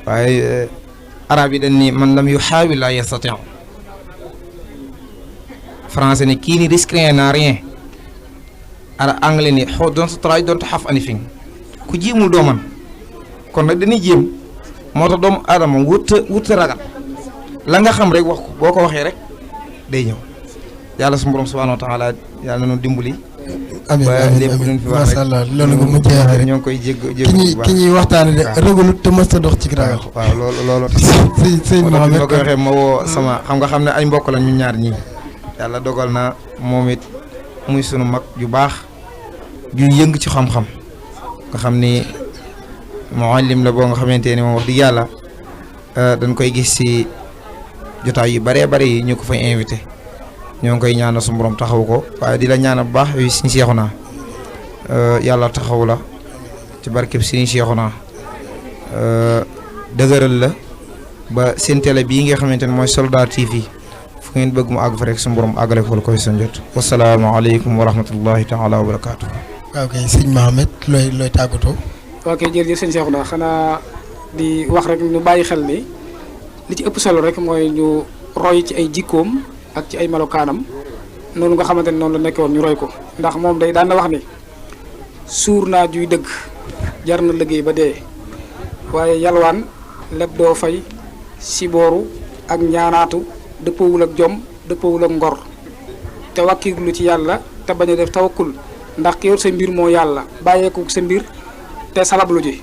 Speaker 2: waaye arab yi dañ ni man lam yuhaawil la yastati' français ni kii ni risque n'a rien ara anglais ni don't try don't have anything ku jiimul doo man kon nag dañuy jéem moo tax doomu aadama wut ragal la nga xam rek wax ko boo ko waxee rek day ñëw yàlla suñu borom subhanahu wa taala yàlla na ñu dimbali.
Speaker 1: amiin amiin macha allah loolu nga mujjee waxee rek
Speaker 2: ñoo ngi koy
Speaker 1: ki ñuy waxtaane de ragalut te mës a dox ci ragal.
Speaker 2: waaw loolu
Speaker 1: sëñ Mohamed
Speaker 2: ma ko waxee ma woo sama xam ne ay mbokk la ñu ñaar ñii yàlla dogal na moom it muy sunu mag ju baax ju yëng ci xam-xam nga xam ni muallim la boo nga xamante ni moom wax dëgg yàlla dañ koy gis ci jotaay yu bëree bëri yi ñu ko fay invité ñoo ngi koy ñaanal su borom taxaw ko waaye di la ñaanal bu baax yu Sëriñ Seexuna yàlla taxaw la ci barkeb Sëriñ Seexuna dëgëral la ba seen télé bii nga xamante ne mooy Soldar TV fu ngeen bëgg mu àgg fa rek su borom àggale ko la koy seen jot. wasalaamaaleykum wa rahmatullahi taala wa barakaatu.
Speaker 1: waaw kay sëñ Mohamed looy tàggatoo.
Speaker 3: ok jërëjëf sëñ Seexuna xanaa di wax rek ñu bàyyi xel ni li ci ëpp solo rek mooy ñu roy ci ay jikkoom ak ci ay melokaanam noonu nga xamante ne noonu la nekkoon ñu roy ko ndax moom day daan na wax ni suur naa juy dëgg jar na liggéey ba dee waaye yalwaan lépp doo fay sibooru ak ñaanaatu dëppawul ak jom dëppawul ak ngor te wàkkiirlu ci yàlla te bañ a def tawakkul ndax ki yor sa mbir moo yàlla bàyyeeku sa mbir te salablu ji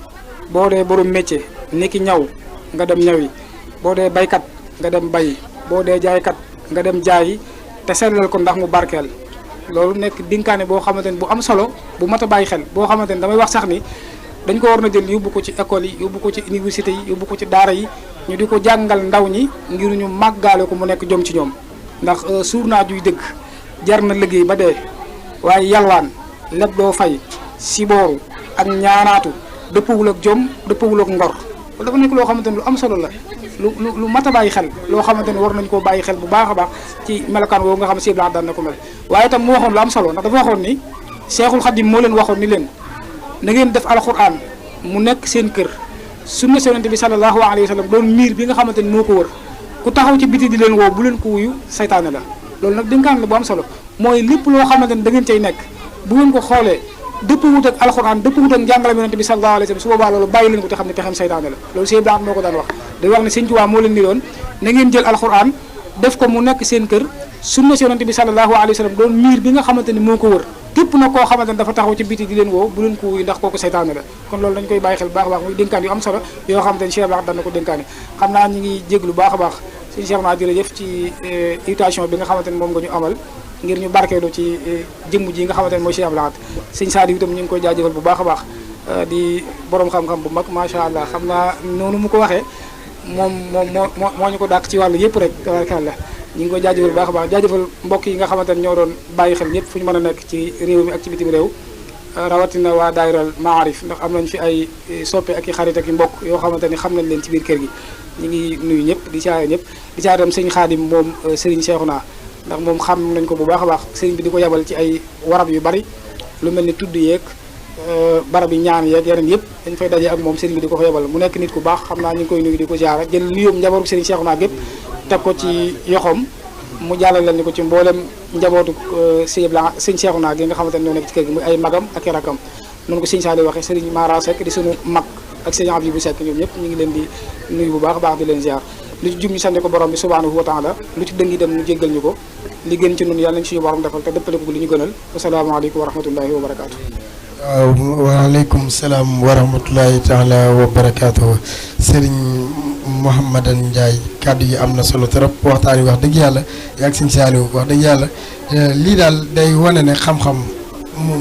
Speaker 3: boo dee borom métier niki ñaw nga dem ñawi boo dee baykat nga dem bayi boo dee jaaykat nga dem jaayi te sellal ko ndax mu barkeel loolu nekk dinkaane boo xamante ni bu am solo bu mat a bàyyi xel boo xamante ni damay wax sax ni dañ ko war na jël yóbbu ko ci école yi yóbbu ko ci université yi yóbbu ko ci daara yi ñu di ko jàngal ndaw ñi ngir ñu màggaale ko mu nekk jom ci ñoom ndax suur naa juy dëgg jar na liggéey ba dee waaye yalwaan lépp doo fay sibooru ak ñaanaatu dëppawul ak jom dëppawul ak ngor dafa nekk loo xamante ni lu am solo la lu mat a bàyyi xel loo xamante ni war nañ koo bàyyi xel bu baax a baax ci melokaan woowu nga xam ne si daan na ko mel waaye itam mu waxoon lu am solo ndax dafa waxoon ni Seexul Xadim moo leen waxoon ni leen na ngeen def alxuraan mu nekk seen kër sunna Yonent bi sallallahu alayhi wa sallam doon miir bi nga xamante ni moo ko wër ku taxaw ci biti di leen woo bu leen ko wuyu saytaane la loolu nag dénkaan la bu am solo mooy lépp loo xamante ni da ngeen cay nekk bu ngeen ko xoolee dëpp wut ak alxuraan dëpp wut ak njàngale Yonent bi sallallahu alayhi wa sallam su boobaa loolu bàyyi leen ko te xam ne pexem saytaane la loolu Sëñ Ibrahima moo ko daan wax day wax ne Sëñ Tuubaa moo leen ni doon na ngeen jël alxuraan def ko mu nekk seen kër sunna Yonent bi sallallahu alayhi wa sallam doon miir bi nga xamante ni moo ko wër képp nag koo xamante ne dafa taxaw ci biti di leen woo bu leen ko wuyu ndax kooku saytaane la kon loolu dañ koy bàyyi xel bu baax a baax muy dénkaan yu am solo yoo xamante ni Cheikh baax dana ko dénkaane xam naa ñi ngi jéglu baax a baax suñu Cheikh naa jërëjëf ci invitation bi nga xamante ne moom nga ñu amal ngir ñu barkeelu ci jëmm ji nga xamante ne mooy Cheikh Abdou Lahad sëñ Saliou itam ñu ngi koy jaajëfal bu baax a baax di borom xam-xam bu mag macha allah xam naa noonu mu ko waxee moom moo ñu ko dàq ci wàllu yëpp rek tabaarkalla ñu ngi koy jaajëfal bu baax a baax jaajëfal mbokk yi nga xamante ne ñoo doon bàyyi xel ñëpp fu ñu mën a nekk ci réew mi ak ci bitim réew rawatina waa daayiral Maarif ndax am nañ fi ay soppe ak i xarit ak i mbokk yoo xamante ni xam nañ leen ci biir kër gi ñu ngi nuyu ñëpp di caare ñëpp di caare tam sëñ Xaadim moom Serigne Cheikhouna ndax moom xam nañ ko bu baax a baax sëriñ bi di ko yabal ci ay warab yu bari lu mel ni tudd yeeg barab yi ñaan yeeg yeneen yëpp dañ fay daje ak moom sëriñ bi di ko fa yabal mu nekk nit ku baax xam naa ñu ngi koy nuyu di ko ziara jël nuyoo njabootu Serigne Cheikhouna gépp teg ko ci yoxoom mu jàllale ni ko ci mboolem njabootu sëñ Cheikhouna gi nga xamante ne ñoo nekk ci kër gi muy ay magam ak i rakam noonu ko sëñ Saliou waxee sëriñ Mara Seck di sunu mag ak sëñ Abdou Seck ñoom ñëpp ñu ngi leen di nuyu bu baax a baax di leen ziar lu ci jub ñu sante ko borom bi subhanahu wa taala lu ci dëngi dem ñu jéggal ñu ko li gën ci ñun yàlla nañ suñu borom defal te dëppale ko li ñu gënal asalaamaaleykum wa rahmatullahi wa barakaatu.
Speaker 1: waaw waaleykum salaam wa rahmatullahi taala wa barakaatu sëriñ Mouhamadan Ndiaye kàddu yi am na solo trop waxtaan yi wax dëgg yàlla yaag sëñ Saliou wax dëgg yàlla lii daal day wane ne xam-xam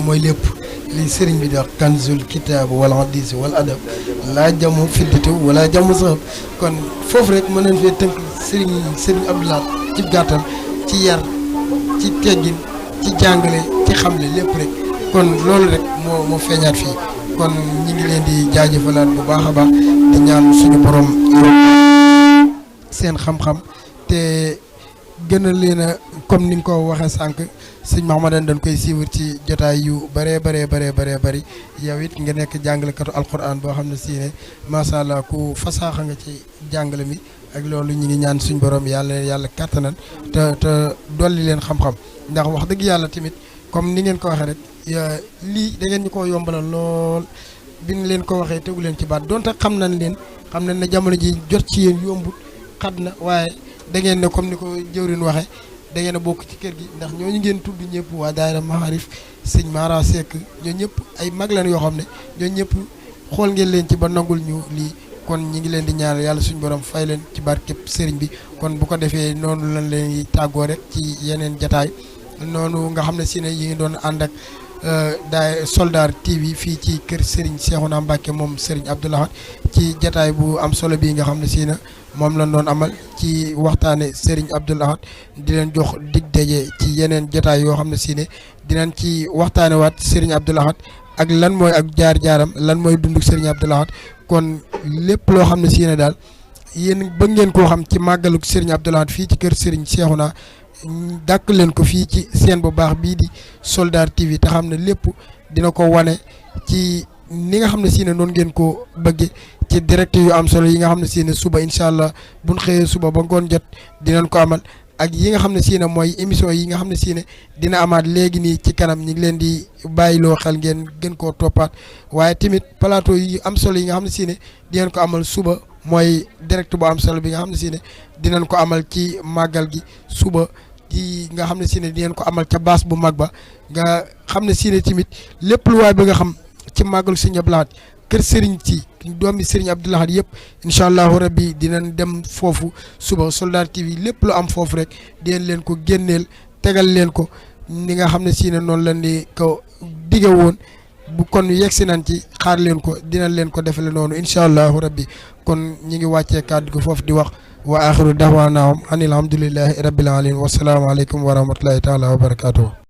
Speaker 1: mooy lépp li sëriñ bi di wax kanzul kitaab wal hadis wal adab laa jamu fiddatu wala jamu sahab kon foofu rek mën nañ fee tënk sëriñ Abdou Lahad ci gàttal ci yar ci teggin ci jàngale ci xamle lépp rek kon loolu rek moo feeñaat fii kon ñi ngi leen di jaajëfalaat bu baax a baax di ñaan suñu borom seen xam-xam te gën a leen a comme ni nga ko waxee sànq sëñ Mahamadan dañ koy suivre ci jotaay yu bëree bëri yow it nga nekk jàngalekatu alquran boo xam ne si ne macha allah ku fasaaxa nga ci jàngale mi ak loolu ñu ngi ñaan suñu borom yàlla kàttanal te dolli leen xam-xam ndax wax dëgg yàlla tamit comme ni ngeen ko waxee rek lii da ngeen ñu ko yombalal lool bi ñu leen ko waxee tegu leen ci baat donte xam nañ ne jamono ji jot ci yéen yombut xat na waaye da ngeen ne comme ni ko jëwrin waxee da ngeen a bokk ci kër gi ndax ñooñu ngeen tudd ñëpp waa daayira Maarif sëñ Mara Seck ñoo ñëpp ay mag lañ yoo xam ne ñoo ñëpp xool ngeen leen ci ba nangul ñu lii kon ñi ngi leen di ñaanal yàlla suñu borom fay leen ci barkeb sëriñ bi kon bu ko defee noonu lañ leen tàggoo rek ci yeneen jataay noonu nga xam ne si ne yi ngi doon ànd ak Soldar TV fii ci kër Serigne Cheikhouna Mbacké moom Serigne Abdou Lahad ci jataay bu am solo bii nga xam ne si na moom lañ doon amal ci waxtaane Serigne Abdou Lahad di leen jox dig daje ci yeneen jataay yoo xam ne si ne dinañ ci waxtaane waat Serigne Abdou Lahad ak lan mooy ak jaar-jaaram lan mooy dunduk Serigne Abdou Lahad kon lépp loo xam ne si ne daal yéen bëgg ngeen koo xam ci màggaluk Serigne Abdou Lahad fii ci kër Serigne Cheikhouna dàkk leen ko fii ci seen bu baax bii di Soldar TV te xam ne lépp dina ko wane ci ni nga xam ne si ne noonu ngeen ko bëgge ci direct yu am solo yi nga xam ne si ne suba incha allah buñ xëyee suba ba ngoon jot dinañ ko amal ak yi nga xam ne si ne mooy émission yi nga xam ne si ne dina amaat léegi nii ci kanam ñi ngi leen di bàyyiloo xel ngeen gën koo toppaat waaye tamit plateau yi am solo yi nga xam ne si ne dinañ ko amal suba mooy direct bu am solo bi nga xam ne si ne dinañ ko amal ci màggal gi suba di nga xam ne si ne dinañ ko amal ca baas bu mag ba nga xam ne si ne tamit lépp lu waay ba nga xam ci màggalu Serigne Abdou Lahad kër Serigne ci doomi Serigne Abdou Lahad yëpp incha allahu rabbi dinañ dem foofu suba Soldar TV lépp lu am foofu rek dinañ leen ko génneel tegal leen ko ni nga xam ne si ne noonu la ni ko dige woon bu kon yegsi nañ ci xaar leen ko dinañ leen ko defale noonu incha allahu rabbi kon ñi ngi wàccee kàddu ko foofu di wax wa axiru dahwaanaahum anil hamdulillahi rabbil alamin wasalaamu aleykum wa rahmatullahi taala wa barakatuhu